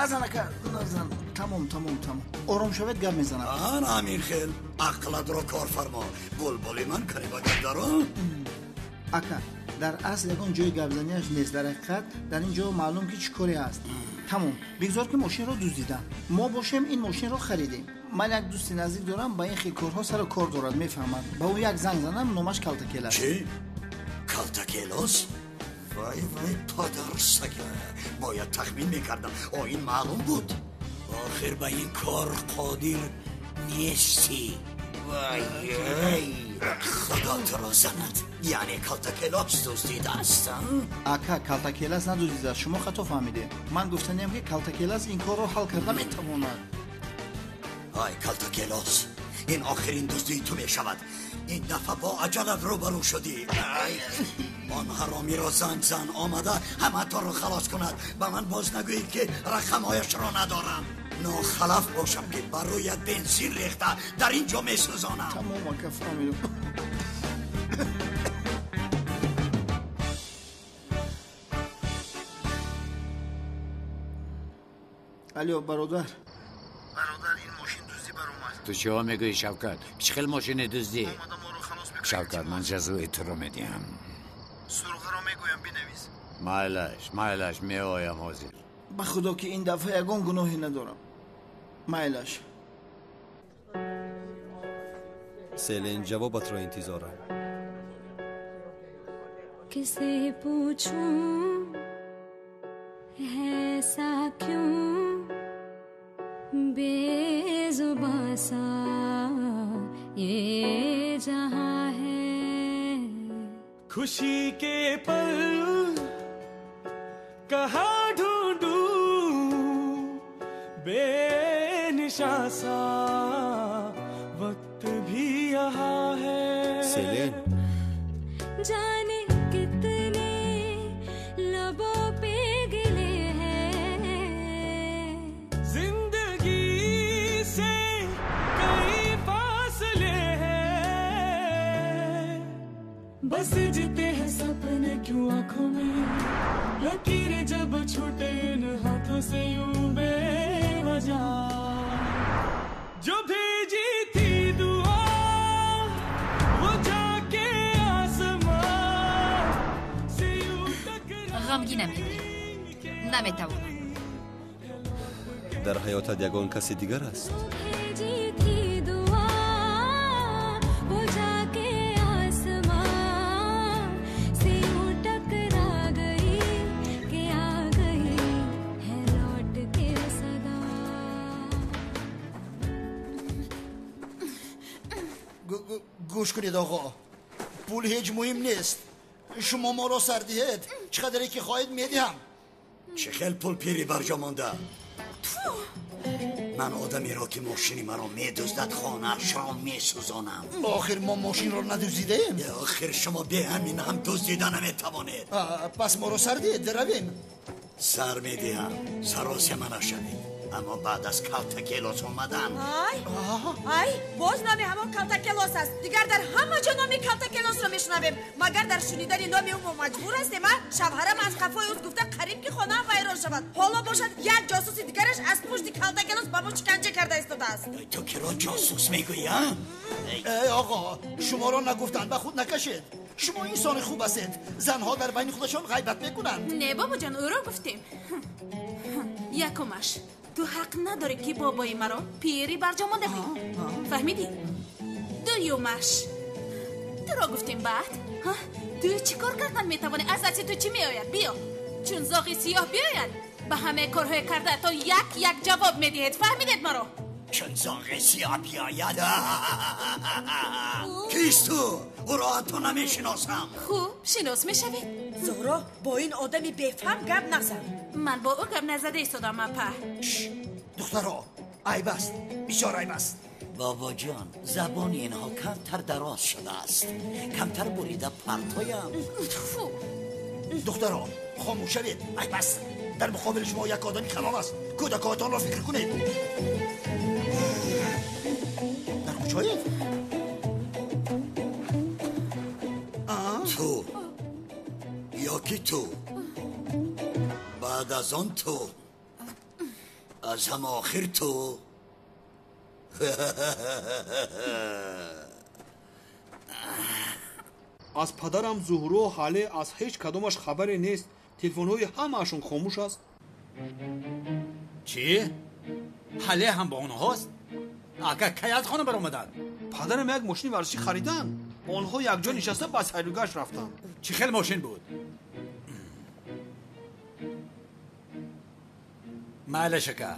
Speaker 10: Назан, ака, назан. Тамом, тамом, тамом. Ором шавед, гап мезанам.
Speaker 9: Ана ҳамин хел ақлатро кор фармо. Булбули ман кани ба гап
Speaker 10: Ака, дар асл ягон ҷои гапзанияш нест. Дар ҳақиқат дар ин ҷо маълум ки чӣ коре ҳаст. Тамом, бигзор ки мошинро дуздидам. Мо бошем ин мошинро харидем. Ман як дӯсти наздик дорам, ба ин хел корҳо сару кор дорад, мефаҳмад. Ба ӯ як занг занам, номаш Калтакел аст.
Speaker 9: Чӣ? Калтакелос? Вай, вай, падарсага, бояд тахмин мекардам. О, ин маълум буд. Охир ба ин кор қодир нестӣ. Вай, эй, худо туро занад.
Speaker 7: Яъне Калтакелос дуздидааст?
Speaker 10: Ака, Калтакелас надуздидааст, шумо хато фаҳмидед. Ман гуфтаниям, ки Калтакелас ин корро ҳал карда метавонад.
Speaker 7: Ай, Калтакелос, ин охирин дуздии ту мешавад. Ин дафъа бо аҷалат рӯбарӯ шудӣ. Он ҳаромиро занг зан, омада ҳамаатонро халос кунад. Ба ман боз нагӯед, ки рақамҳояшро надорам. Нохалаф бошам, ки бар рӯят бензин рехта дар ин ҷо месӯзонам.
Speaker 10: Тамом, ака, фаҳмидам. Алло, бародар. Бародар, ин мошин дуздӣ баромад.
Speaker 5: Ту чиҳо мегӯӣ, Шавкат? Чӣ хел мошини дуздӣ? Шавкат, ман ҷазои туро медиҳам.
Speaker 10: Сурғаро мегӯям, бинавис.
Speaker 5: Майлаш, майлаш, меоям ҳозир.
Speaker 10: Ба худо, ки ин дафъа ягон гуноҳе надорам. Майлаш.
Speaker 15: Селен, ҷавобатро интизорам.
Speaker 17: किसे पूछूं ऐसा क्यों बेजुबां सा ये जहां है।
Speaker 18: खुशी के पल कहाँ ढूंढूं, बेनिशा सा वक्त भी यहाँ है।
Speaker 15: सेलेन,
Speaker 17: जाने कितने लबों पे गिले हैं।
Speaker 18: जिंदगी से कई फासले हैं, बस जीते हैं सपने क्यों आंखों में, लकीरें जब छूटे इन हाथों से यूं बेवजह। जो भेजी थी दुआ वो जाके आसमां से यूं टकरा।
Speaker 1: Ғамгинам, Ибраҳим, наметавонам.
Speaker 15: Дар ҳаётат ягон каси дигар аст?
Speaker 17: भेजी थी दुआ वो जाके आसमां से यूं टकरा गई कि आ गई है लौट के सदा।
Speaker 7: Гӯш кунед, оғо, пул ҳеҷ муҳим нест. Шумо моро сар диҳед, чӣ қадаре ки хоҳед медиҳам. Чӣ хел пул пири барҷо монда? Ман одамеро, ки мошини маро медуздад, хонаашро месӯзонам. Охир мо мошинро надуздидаем. Охир шумо бе ҳамин ҳам дуздида наметавонед. Пас моро сар диҳед, равем. Сар медиҳам, саросема нашавед. Аммо баъд аз Калтакелос омадан.
Speaker 2: Ай, ай, боз номи ҳамон Калтакелос аст. Дигар дар ҳама ҷо номи Калтакелосро мешунавем. Магар дар шунидани номи ӯ мо маҷбур ҳастем, а? Шавҳарам аз қафои ӯ гуфта қариб ки хонаам вайрон шавад. Ҳоло бошад, як ҷосуси дигараш аз пушти Калтакелос ба мо шиканҷа карда истодааст.
Speaker 7: Ту киро ҷосус мегӯӣ, а? Эй оғо, шуморо нагуфтанд, ба худ накашед. Шумо инсони хуб ҳастед. Занҳо дар байни худашон ғайбат мекунанд.
Speaker 2: Не, бобоҷон, ӯро гуфтем. Якумаш, ту ҳақ надорӣ, ки бобои маро пири барҷо монда гӯӣ. Фаҳмидӣ? Дуюмаш, туро гуфтем баъд. Ту чӣ кор кардан метавонӣ? Аз дасти ту чӣ меояд? Биё, чун зоғи сиёҳ биёяд, ба ҳамаи корҳои кардаатон як як ҷавоб медиҳед. Фаҳмидед маро?
Speaker 7: Чун зоғи сиёҳ биёяд. Кист ту? Ӯро ҳатто намешиносам.
Speaker 2: Хуб, шинос мешавед.
Speaker 12: Зуҳро, бо ин одами бефаҳм гап назан.
Speaker 2: Ман бо ӯ гап назада истодам, апа.
Speaker 7: Духтаро, айб аст, бисёр айб аст. Бобоҷон, забони инҳо камтар дароз шудааст. Камтар бурида партоям. Духтаро, хомӯш шавед, айб аст. Дар муқобили шумо як одами калон аст. Кӯдакҳоятонро фикр кунед. Дар куҷоед? Ту ё ки ту, баъд аз он ту, аз ҳама охир ту.
Speaker 19: Аз падарам Зуҳро ҳале аз ҳеҷ кадомаш хабаре нест. Телефонҳои ҳамаашон хомӯш аст.
Speaker 14: Чӣ? Ҳале ҳам бо онҳост? Ака, кай аз хона баромаданд?
Speaker 19: Падарам як мошини варзишӣ хариданд. Онҳо якҷо нишаста ба сайругашт рафтанд.
Speaker 14: Чӣ хел мошин буд? Майлаш, ака.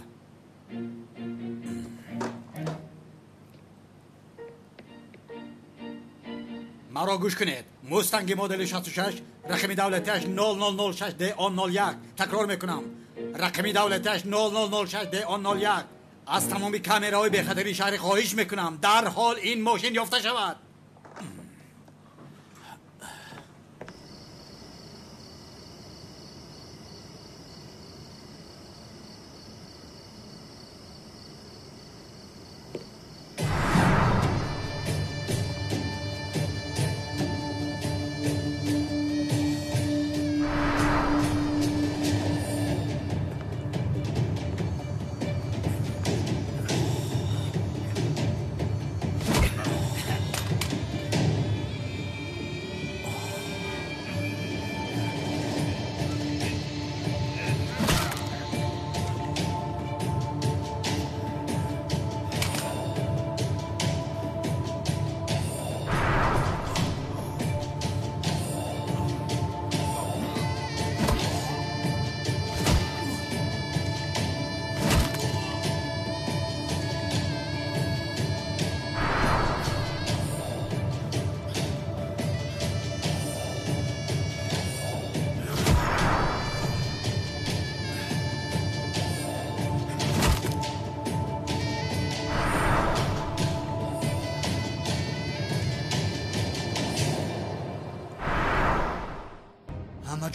Speaker 14: Маро гӯш кунед. Мустанги модели 66, рақами давлатиаш 0006 DO01. Такрор мекунам. Рақами давлатиаш 0006 DO01. Аз тамоми камераҳои бехатари шаҳри хоҳиш мекунам, дарҳол ин мошин ёфта шавад.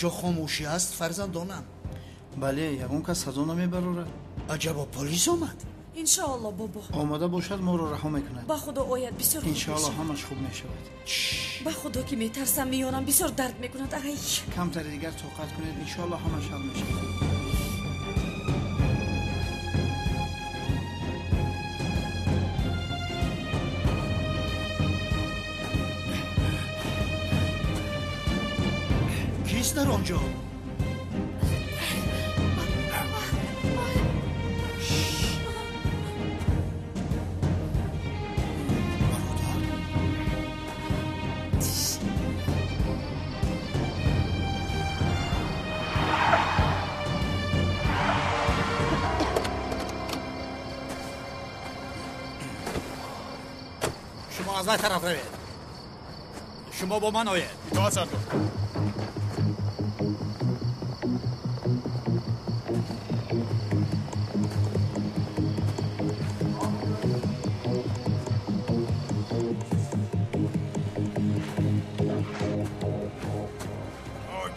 Speaker 7: Ҷо хомӯшӣ аст, фарзандонам.
Speaker 10: Бале, ягон кас садо намебарорад.
Speaker 7: Аҷабо, полис омад?
Speaker 12: Иншоалло, бобо.
Speaker 10: Омада бошад, моро раҳо мекунад.
Speaker 12: Ба худо ояд, бисёр хуб
Speaker 10: Иншоалло
Speaker 12: мешавад.
Speaker 10: ҳамаш хуб мешавад.
Speaker 12: Ба худо ки метарсам, миёнам бисёр дард мекунад. Ай!
Speaker 10: Камтари дигар тоқат кунед, иншоалло ҳамаш ҳал мешавад.
Speaker 7: Кист дар он ҷо?
Speaker 14: Шумо аз вай тараф равед. Шумо бо ман оед.
Speaker 13: Итоат, сардор.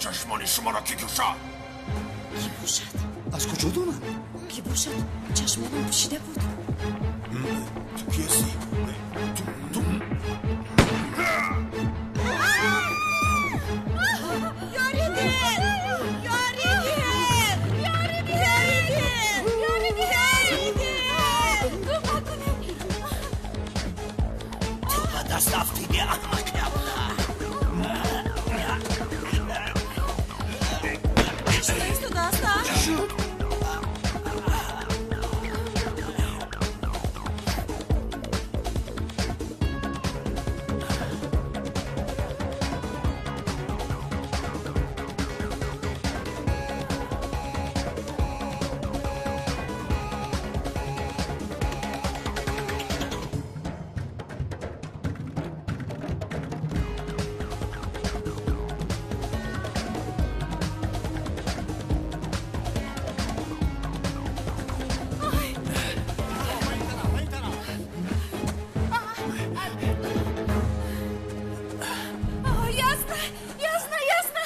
Speaker 13: Чашмони шуморо ки кушод?
Speaker 12: Ки бошад?
Speaker 7: Аз куҷо донам?
Speaker 12: Ки бошад? Чашмонам пӯшида буд.
Speaker 13: Ту ки ҳастӣ? Ту
Speaker 2: Ёрӣ диҳед! Ёрӣ диҳед! Ёрӣ диҳед! Ёрӣ диҳед! Кӯмак кунед!
Speaker 7: Ту ба даст афтидӣ, аҳмақи абла.
Speaker 12: Шуда истодааст, а?
Speaker 7: Чӣ шуд?
Speaker 2: Ясно, ясно, ясно.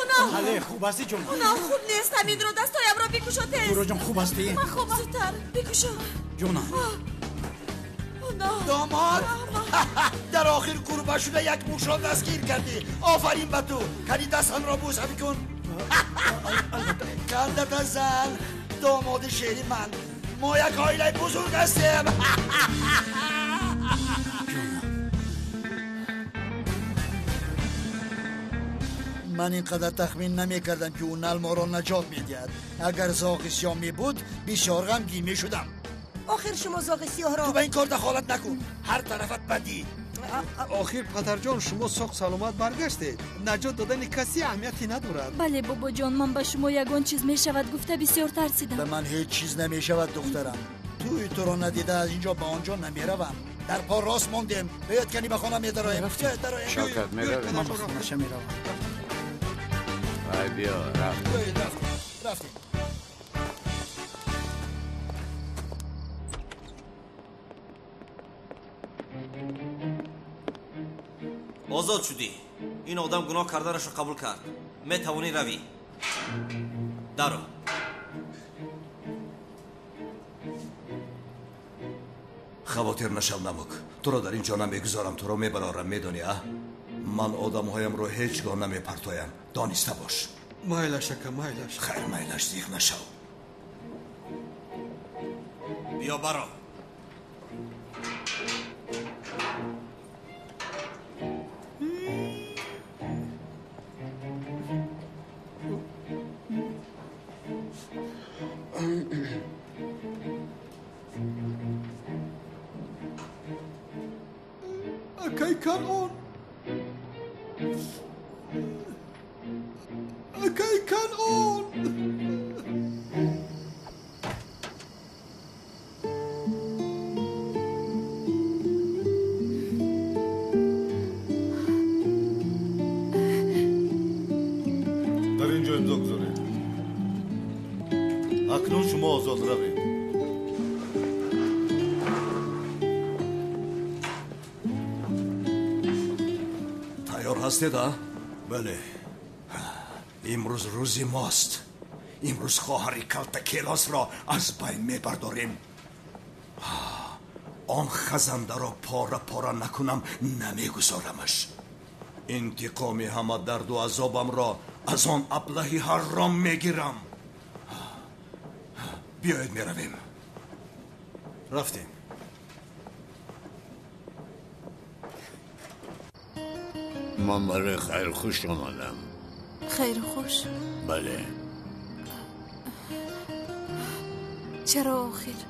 Speaker 12: Унал!
Speaker 14: Ҳале, хуб ҳастӣ, ҷонам?
Speaker 12: Унал, хуб нест. Ҳаминро дастҳоямро бикушо тез.
Speaker 14: Зуҳроҷон, хуб ҳастӣ?
Speaker 12: Ман хуб. Зудтар бикушо.
Speaker 14: Ҷонам.
Speaker 12: Унал!
Speaker 7: Домод, дар охир гурба шуда як мушро дастгир кардӣ. Офарин ба ту. Кани дастамро бӯса бикун. Кандата зан, домоди шери ман. Мо як оилаи бузург ҳастем. Ман ин қадар тахмин намекардам, ки ӯ нал моро наҷот медиҳад. Агар зоғи сиёҳ мебуд, бисёр ғамгин мешудам.
Speaker 12: Охир шумо зоғи сиёҳро
Speaker 7: Ту ба ин кор дахолат накун, ҳар тарафат бадӣ.
Speaker 19: Охир, падарҷон, шумо соқ саломат баргаштед. Наҷот додани касе аҳамияте надорад.
Speaker 6: Бале, бобоҷон, ман ба шумо ягон чиз мешавад гуфта бисёр тарсидам.
Speaker 7: Ба ман ҳеҷ чиз намешавад, духтарам. Тӯи туро надида аз ин ҷо ба он ҷо намеравам. Дар по рост мондем. Биёед кани ба хона медароем. Биёед дароем.
Speaker 5: Шавкат меравем.
Speaker 10: Ман ба хонаша меравам.
Speaker 5: Ай биё, рафтем.
Speaker 7: Биёед, рафтем. Рафтем.
Speaker 20: Озод шудӣ. Ин одам гуноҳ карданашро қабул кард. Метавонӣ равӣ. Даро.
Speaker 9: Хавотир нашав, Намук. Туро дар ин ҷо намегузорам, туро мебарорам, медонӣ, а? Ман одамҳоямро ҳеҷ гоҳ намепартоям. Дониста бош.
Speaker 19: Майлаш, ака, майлаш.
Speaker 9: Хайр, майлаш, зиқ нашав.
Speaker 20: Биё баро.
Speaker 19: Акай Канон! Акай Канон!
Speaker 16: Дар ин ҷо имзо гузоред. Акнун шумо озод равед.
Speaker 9: Тайёр ҳастед, а?
Speaker 13: Бале.
Speaker 9: Имрӯз рӯзи мост. Имрӯз хоҳари калтакелосро аз байн мебардорем. Он хазандаро пора пора накунам, намегузорамаш. Интиқоми ҳама дарду азобамро аз он аблаҳи ҳарром мегирам. Биёед меравем.
Speaker 20: Рафтем.
Speaker 5: Ман барои хайрхуш омадам.
Speaker 2: Хайрхуш?
Speaker 5: Бале.
Speaker 2: Чаро охир?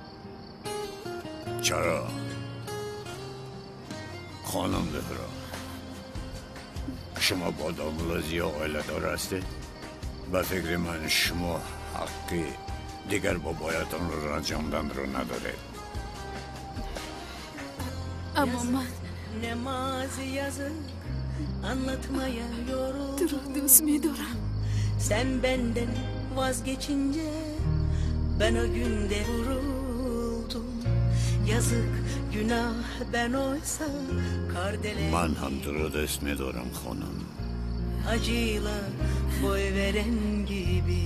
Speaker 5: Чаро? Хонум Зуҳро, шумо бо домла Зиё оиладор ҳастед? Ба фикри ман шумо ҳаққи дигар бобоятонро ранҷонданро надоред.
Speaker 2: Аммо ман
Speaker 21: anlatmaya yoruldum.
Speaker 2: Туро дӯст медорам.
Speaker 21: Sen benden vazgeçince ben o günde vuruldum. Yazık günah ben oysa kardele.
Speaker 5: Ман ҳам туро дӯст медорам, хонум.
Speaker 21: Acıyla boy veren gibi.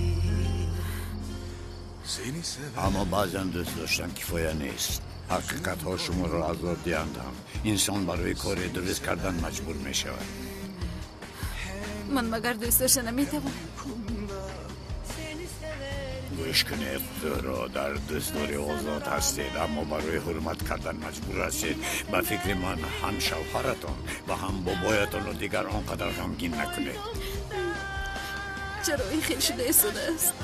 Speaker 5: Аммо баъзан дӯст доштан кифоя нест. Ҳақиқатҳо шуморо азоб диҳанд ҳам инсон барои кори дуруст кардан маҷбур мешавад.
Speaker 2: Ман магар дӯст дошта наметавонам?
Speaker 5: Гӯш кунед, Зуҳро, дар дӯстдорӣ озод ҳастед, аммо барои ҳурмат кардан маҷбур ҳастед. Ба фикри ман ҳам шавҳаратон ва ҳам бобоятонро дигар он қадар ғамгин накунед.
Speaker 2: Чаро ин хел шуда истодааст?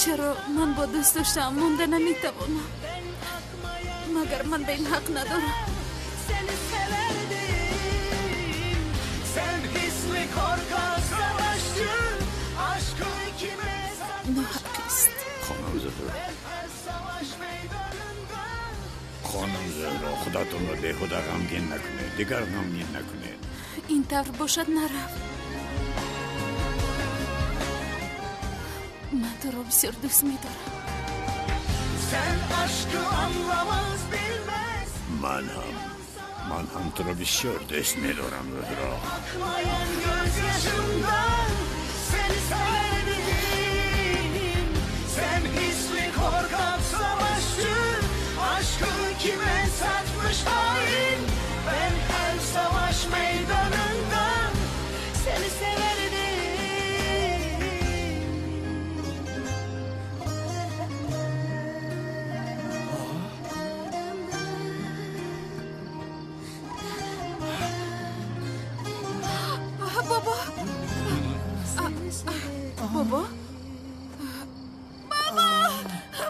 Speaker 2: Чаро ман бо дӯст доштаам монда наметавонам? Магар ман ба ин ҳақ надорам? Ноҳақист.
Speaker 5: Хонум Зуҳро, хонум Зуҳро, худатонро беҳуда ғамгин накунед, дигар ғамгин накунед.
Speaker 2: Ин тавр бошад, нарав. Ман туро бисёр дӯст медорам.
Speaker 5: Ман ҳам, ман ҳам туро бисёр дӯст медорам, Зуҳро.
Speaker 21: Sen hisli korkak savaşçı, aşkı kime satmış hain. Ben her savaş meydanında seni severdim.
Speaker 2: Бобо, бобо,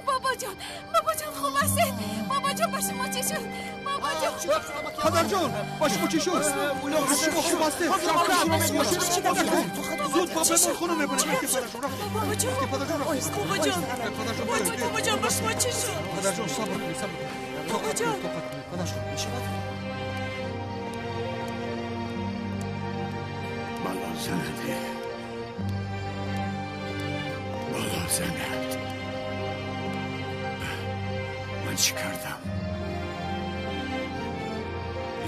Speaker 2: бобоҷон, бобоҷон, хуб ҳастед? Бобоҷон, ба шумо чӣ шуд? Бобоҷон,
Speaker 19: падарҷон, ба шумо чӣ шуд? Шумо хуб ҳастед? Зуд ба беморхона мебарем.
Speaker 12: Бобоҷон, бобоҷон, бобоҷон, ба шумо чӣ шуд?
Speaker 19: Падарҷон, сабр кунед, сабр кунед.
Speaker 6: Бобоҷон.
Speaker 19: Тоқат кунед, падарҷон, мешавад?
Speaker 5: Бало занад, бало занад. Ман чӣ кардам?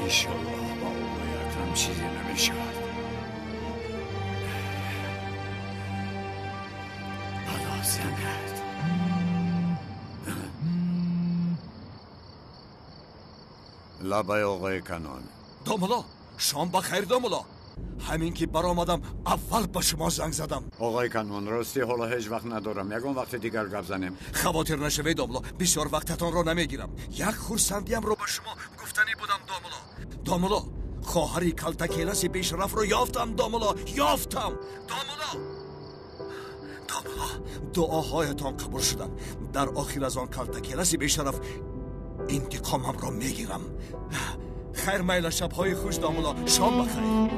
Speaker 5: Иншоаллоҳ ба оқои Акрам чизе намешавад. Бало занад. Лабай оқои Канон.
Speaker 9: Домулло, шом ба хайр домулло. Ҳамин ки баромадам, аввал ба шумо занг задам.
Speaker 5: Оқои Канон, рости ҳоло ҳеҷ вақт надорам. Ягон вақти дигар гап занем.
Speaker 9: Хавотир нашавед домулло, бисёр вақтатонро намегирам. Як хурсандиамро ба шумо гуфтанӣ будам домулло. Домулло, хоҳари калтакеласи бешарафро ёфтам домулло, ёфтам. Домулло, домулло, дуоҳоятон қабул шуданд. Дар охир аз он калтакеласи бешараф интиқомамро мегирам. Хайр майла, шабҳои хуш домулло, шом ба хайр.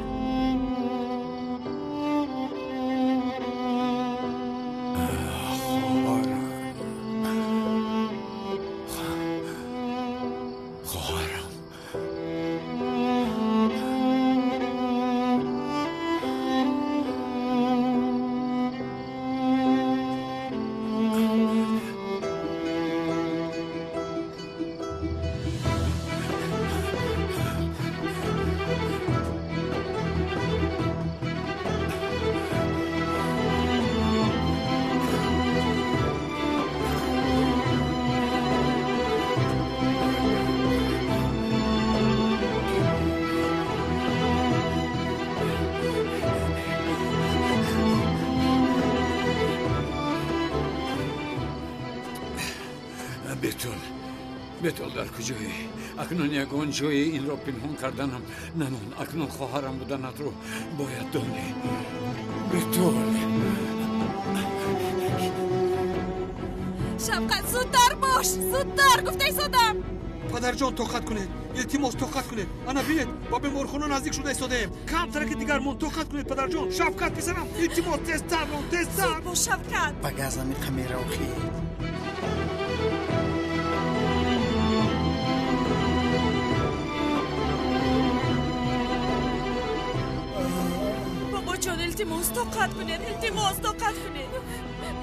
Speaker 5: Хоҳарам. Бетул, Бетул дар куҷое? Акнун ягон ҷое инро пинҳон карданам намонд. Акнун хоҳарам буданатро бояд донӣ. Бетул.
Speaker 2: Шавқат, зудтар бош, зудтар, гуфта истодам.
Speaker 19: Падарҷон, тоқат кунед, илтимос, тоқат кунед. Ана бинед, ба беморхона наздик шуда истодаем. Камтараки дигар монд, тоқат кунед, падарҷон. Шавкат, писарам, илтимос, тезтар рон, тезтар.
Speaker 2: Зуд бош, Шавкат.
Speaker 7: Ба газами қамера охид.
Speaker 12: Бобоҷон, илтимос, тоқат кунед, илтимос, тоқат кунед.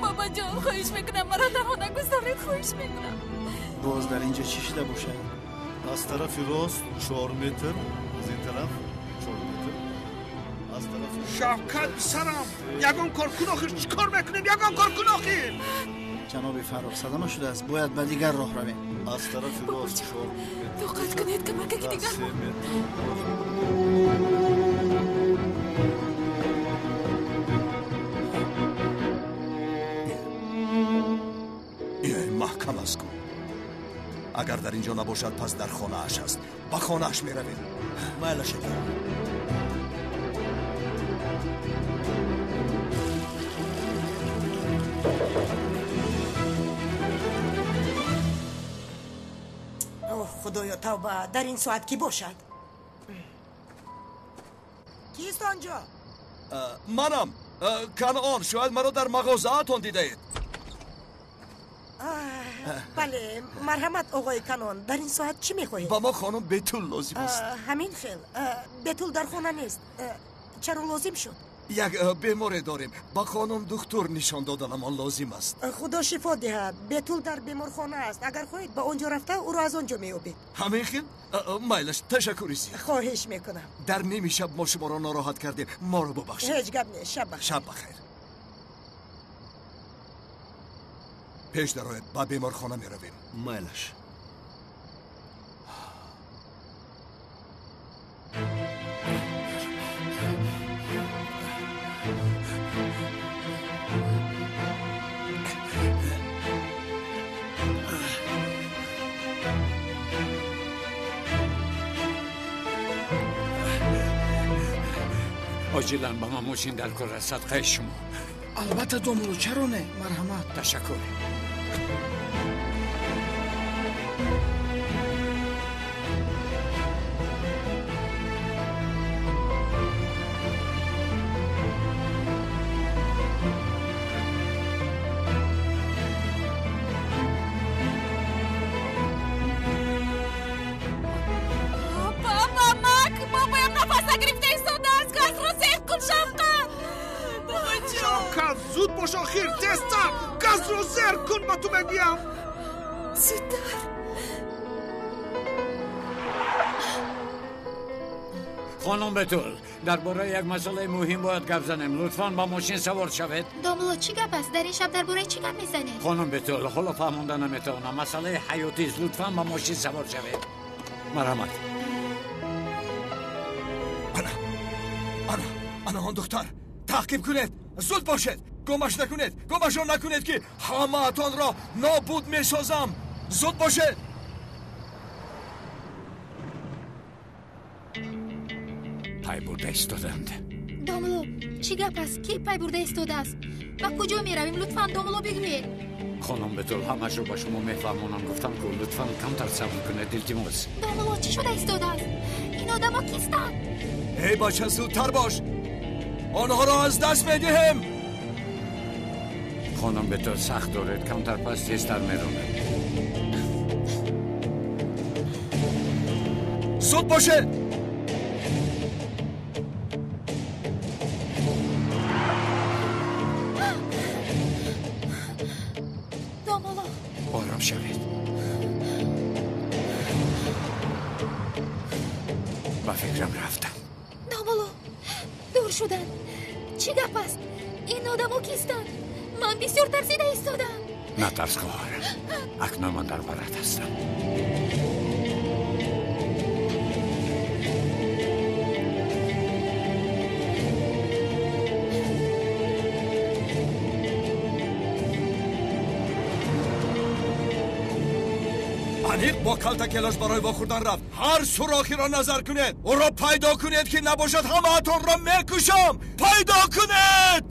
Speaker 2: Бобоҷон, хоҳиш мекунам, маро танҳо нагузоред, хоҳиш мекунам.
Speaker 10: Боз дар инҷо чӣ шуда бошад?
Speaker 16: Аз тарафи рост 4 метр, аз ин тараф 4 метр, аз тарафи
Speaker 19: Шавкат, писарам, ягон кор кун охир, чӣ кор мекунем? Ягон кор кун охир.
Speaker 10: Ҷаноби Фаррух, садама шудааст, бояд ба дигар роҳ равем.
Speaker 16: Аз тарафи рост 4 метр.
Speaker 2: Тоқат кунед, камакаки дигар.
Speaker 16: 3 метр.
Speaker 9: Маҳкам аст ку. Агар дар инҷо набошад, пас дар хонааш аст. Ба хонааш меравем. Майла шакар.
Speaker 4: Оҳ, Худоё, тавба, дар ин соат кӣ бошад? Кист онҷо?
Speaker 9: Манам. Канон, шояд маро дар мағозаатон дидаед.
Speaker 4: Бале, марҳамат, оғои Канон, дар ин соат чӣ мехоҳед?
Speaker 9: Ба мо хонум Бетул лозим аст.
Speaker 4: Ҳамин хел. Бетул дар хона нест. Чаро лозим шуд?
Speaker 9: Як беморе дорем. Ба хонум духтур нишон доданамон лозим аст.
Speaker 4: Худо шифо диҳад. Бетул дар беморхона аст. Агар хоҳед, ба он ҷо рафта ӯро аз он ҷо меёбед.
Speaker 9: Ҳамин хел? Майлаш, ташаккури зиёд.
Speaker 4: Хоҳиш мекунам.
Speaker 9: Дар ними шаб мо шуморо нороҳат кардем. Моро бубахшед.
Speaker 4: Ҳеҷ гап нест. Шаб бахайр.
Speaker 9: Шаб бахайр. Пеш дарояд, ба беморхона меравем.
Speaker 15: Майлаш.
Speaker 5: Оҷилан ба ман мошин дар кор аст, садқаи шумо.
Speaker 10: Албатта, домулло, чаро не? Марҳамат.
Speaker 5: Ташаккур.
Speaker 2: кун, Шавкат. Бобоҷон.
Speaker 19: Шавкат, зуд бош, охир, тезтар. Газро зер кун, ба ту мегӯям.
Speaker 12: Зудтар.
Speaker 5: Хонум Бетул, дар бораи як масъалаи муҳим бояд гап занем. Лутфан ба мошин савор шавед.
Speaker 1: Домулло, чӣ гап аст? Дар ин шаб дар бораи чӣ гап мезанед?
Speaker 5: Хонум Бетул, ҳоло фаҳмонда наметавонам. Масъалаи ҳаётист. Лутфан ба мошин савор шавед. Марҳамат.
Speaker 9: Ана, ана, ана он духтар. Таъқиб кунед, зуд бошед. Гумаш накунед, гумашон накунед, ки ҳамаатонро нобуд месозам. Зуд бошед.
Speaker 5: Пай бурда истоданд.
Speaker 1: Домулло, чӣ гап аст? Ки пай бурда истодааст? Ба куҷо меравем? Лутфан, домулло, бигӯед.
Speaker 5: Хонум Бетул, ҳамашро ба шумо мефаҳмонам. Гуфтам ку, лутфан камтар сабр кунед, илтимос.
Speaker 1: Домулло, чӣ шуда истодааст? Ин одамо кистанд?
Speaker 9: Эй бача, зудтар бош, онҳоро аз даст медиҳем.
Speaker 5: Хонум Бетул, сахт доред, камтар пас тезтар меронед.
Speaker 9: Зуд бошед.
Speaker 5: Ором шавед. Ба фикрам рафтам.
Speaker 1: Домулло, дур шуданд. Чӣ гап аст? Ин одамо кистанд? Ман бисёр тарсида истодам.
Speaker 5: Натарс, хоҳарам. Акнун ман дар барат ҳастам.
Speaker 9: Аниқ бо калта келаш барои вохӯрдан рафт. Ҳар сурохиро назар кунед, ӯро пайдо кунед, ки набошад ҳамаатонро мекушам. Пайдо кунед.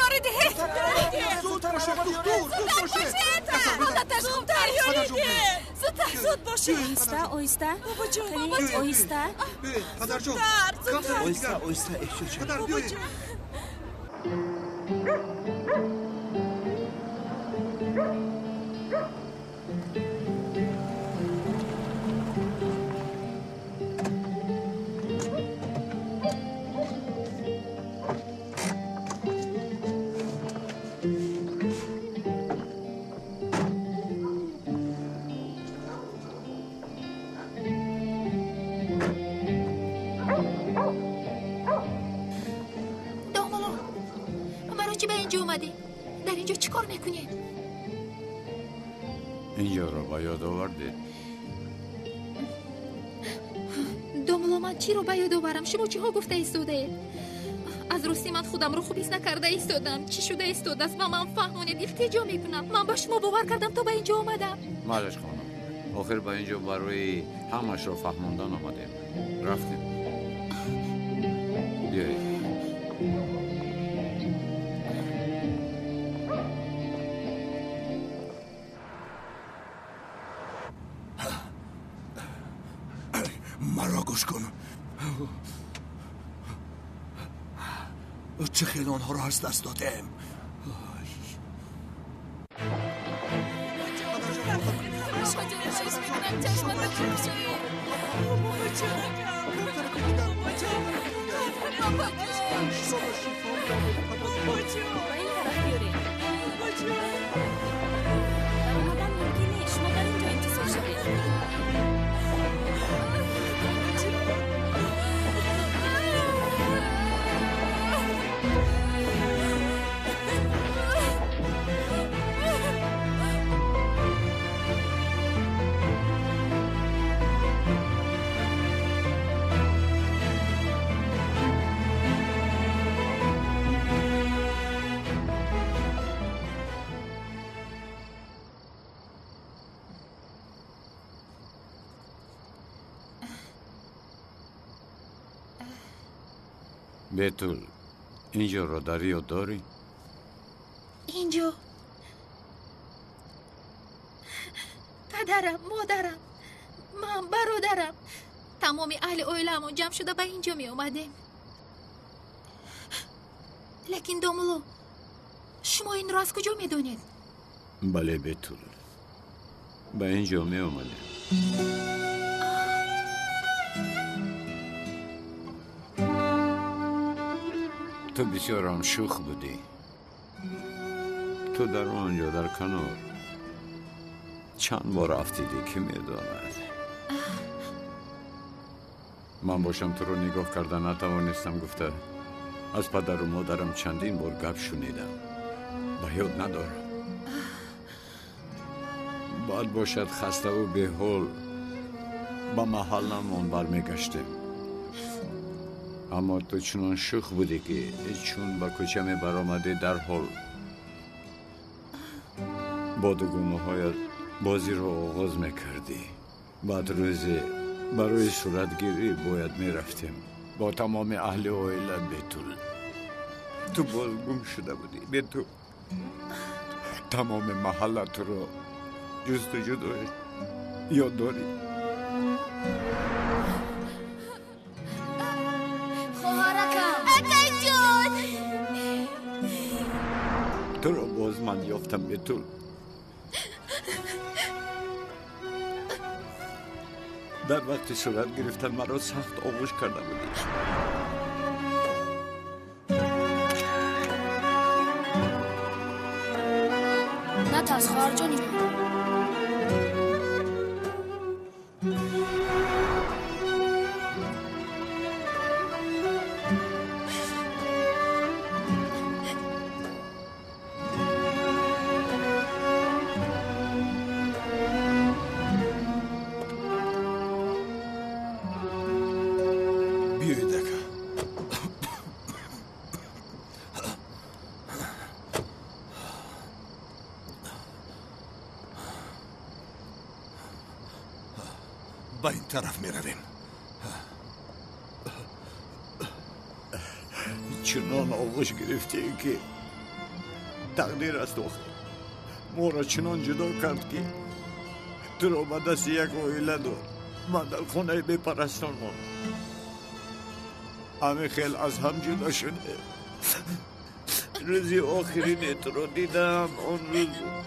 Speaker 2: Ёрӣ диҳед!
Speaker 19: Зудтар бошед, духтур, зуд бошед.
Speaker 2: Ҳолаташ хубтар, ёрӣ диҳед. Зудтар, зуд бошед.
Speaker 12: Оҳиста, оҳиста.
Speaker 2: Бобоҷон,
Speaker 12: оҳиста.
Speaker 19: Падарҷон,
Speaker 2: зудтар, зудтар.
Speaker 10: Оҳиста, оҳиста, эҳтиёт шавед.
Speaker 19: Падар, биёед.
Speaker 1: Домулло, барои чӣ ба инҷо омадем? Дар инҷо чӣ кор мекунем?
Speaker 5: Инҷоро ба ёд овардед?
Speaker 1: Домулло, ман чиро ба ёд оварам? Шумо чиҳо гуфта истодаед? Аз рости ман худамро хуб ҳис накарда истодам. Чӣ шуда истодааст? Ба ман фаҳмонед, илтиҷо мекунам. Ман ба шумо бовар кардам, то ба инҷо омадам.
Speaker 5: Малеш, хонум, охир ба инҷо барои ҳамашро фаҳмондан омадем. Рафтем. Биёед.
Speaker 9: Маро гӯш кун. Чӣ хел онҳоро аз даст додем?
Speaker 6: Ба ин тараф биёред. Даромадан мумкин нест. Шумо дар ин ҷо интизор шавед.
Speaker 5: Бетул, инҷоро дар ёд дорӣ?
Speaker 1: Инҷо падарам, модарам, ман, бародарам, тамоми аҳли оилаамон ҷамъ шуда ба инҷо меомадем. Лекин домулло, шумо инро аз куҷо медонед?
Speaker 5: Бале, Бетул. Ба ин ҷо меомадем. Ту бисёрам шӯх будӣ. Ту дар он ҷо дар канор чанд бор афтидӣ, ки медонад. Ман бошам туро нигоҳ карда натавонистам, гуфта аз падару модарам чандин бор гап шунидам. Ба ёд надорам. Баъд бошад хаставу беҳол ба маҳалламон бармегаштем. Аммо ту чунон шӯх будӣ, ки чун ба кӯча мебаромадӣ, дарҳол бо дугонаҳоят бозиро оғоз мекардӣ. Баъд рӯзе барои суратгирӣ бояд мерафтем бо тамоми аҳли оила. Бетул, ту боз гум шуда будӣ. Бетул, тамоми маҳалла туро ҷустуҷӯ дошт. Ёд дорӣ?
Speaker 3: Хоҳаракам, акаҷон,
Speaker 5: туро боз ман ёфтам, Бетул. Дар вақти сурат гирифтан маро сахт оғӯш карда будӣ.
Speaker 3: Натарс, хоҳарҷони ман.
Speaker 9: Биёед, ака. Ба ин тараф меравем.
Speaker 5: Чунон оғӯш гирифтем, ки тақдир аст охир моро чунон ҷудо кард, ки туро ба дасти як оила дод, ман дар хонаи бепарастон мондам. Ҳамин хел аз ҳам ҷудо шудем. Рӯзи охирине туро дидам он рӯз буд.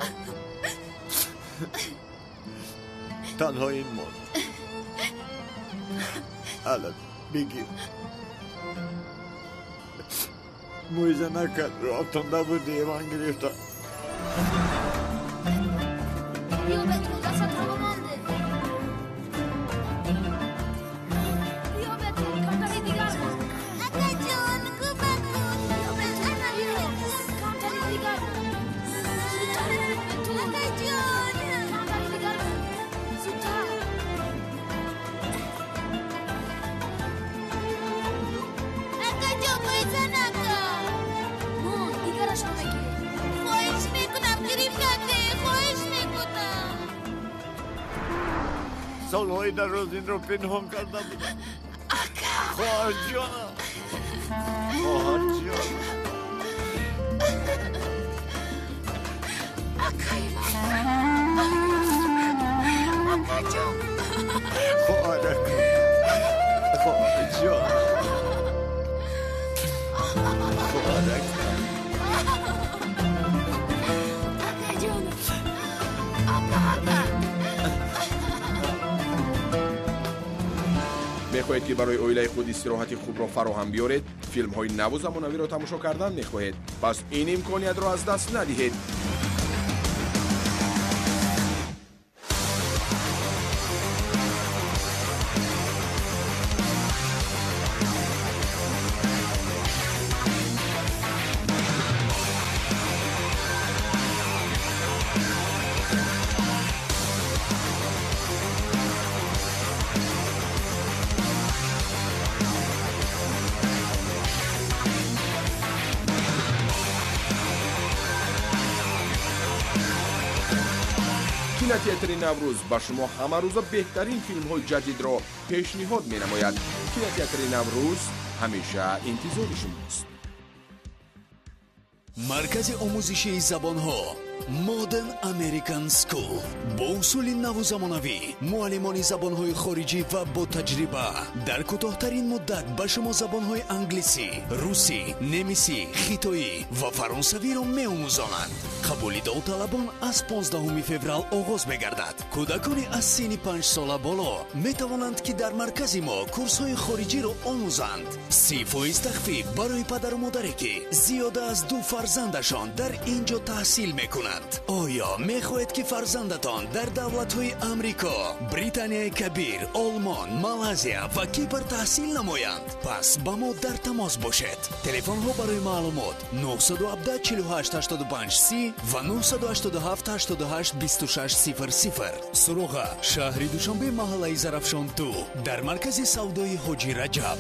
Speaker 5: Танҳо ин монд. Ала, бигир. Мӯиза накард, рофтонда будӣ, ман гирифтам.
Speaker 3: Биё, Бетул, дастатро ба ман деҳ. Биё, Бетул, камтари дигар монд. Акаҷон, кӯмак кун. Биё, Бетул, биё, камтари дигар монд. Зудтар, Бетул. Акаҷон, камтари дигар монд. Зудтар. Акаҷон, мӯиза накун. Мон, дигарашро мегирем. Хоҳиш мекунам, гирифта деҳ. Хоҳиш мекунам.
Speaker 5: Солҳои дароз инро пинҳон карда будам. Хоҳарҷонам, хоҳарҷонам.
Speaker 3: Акаи ман. Акаҷон.
Speaker 5: Хоҳаракам, хоҳарҷон, хоҳаракам.
Speaker 3: Акаҷон. Ака, ака.
Speaker 22: Мехоҳед, ки барои оилаи худ истироҳати хубро фароҳам биёред? Филмҳои наву замонавиро тамошо кардан мехоҳед? Пас ин имкониятро аз даст надиҳед. Кинотеатри Наврӯз ба шумо ҳамарӯза беҳтарин филмҳои ҷадидро пешниҳод менамояд. Кинотеатри Наврӯз ҳамеша интизори шумост.
Speaker 23: Маркази омӯзишии забонҳо Modern American School бо усули наву замонавӣ, муаллимони забонҳои хориҷӣ ва бо таҷриба дар кӯтоҳтарин муддат ба шумо забонҳои англисӣ, русӣ, немисӣ, хитоӣ ва фаронсавиро меомӯзонанд. Қабули довталабон аз 15 феврал оғоз мегардад. Кӯдакони аз синни 5 сола боло метавонанд, ки дар маркази мо курсҳои хориҷиро омӯзанд. 30% тахфиф барои падару модаре, ки зиёда аз ду фарзандашон дар ин ҷо таҳсил мекунанд. Оё мехоҳед, ки фарзандатон дар давлатҳои Амрико, Британияи Кабир, Олмон, Малайзия ва Кипр таҳсил намоянд? Пас ба мо дар тамос бошед. Телефонҳо барои маълумот 917 48 85 30 ва 987 88 26 00. Суроға: шаҳри Душанбе, маҳаллаи Зарафшон 2, дар маркази савдои Ҳоҷи Раҷаб.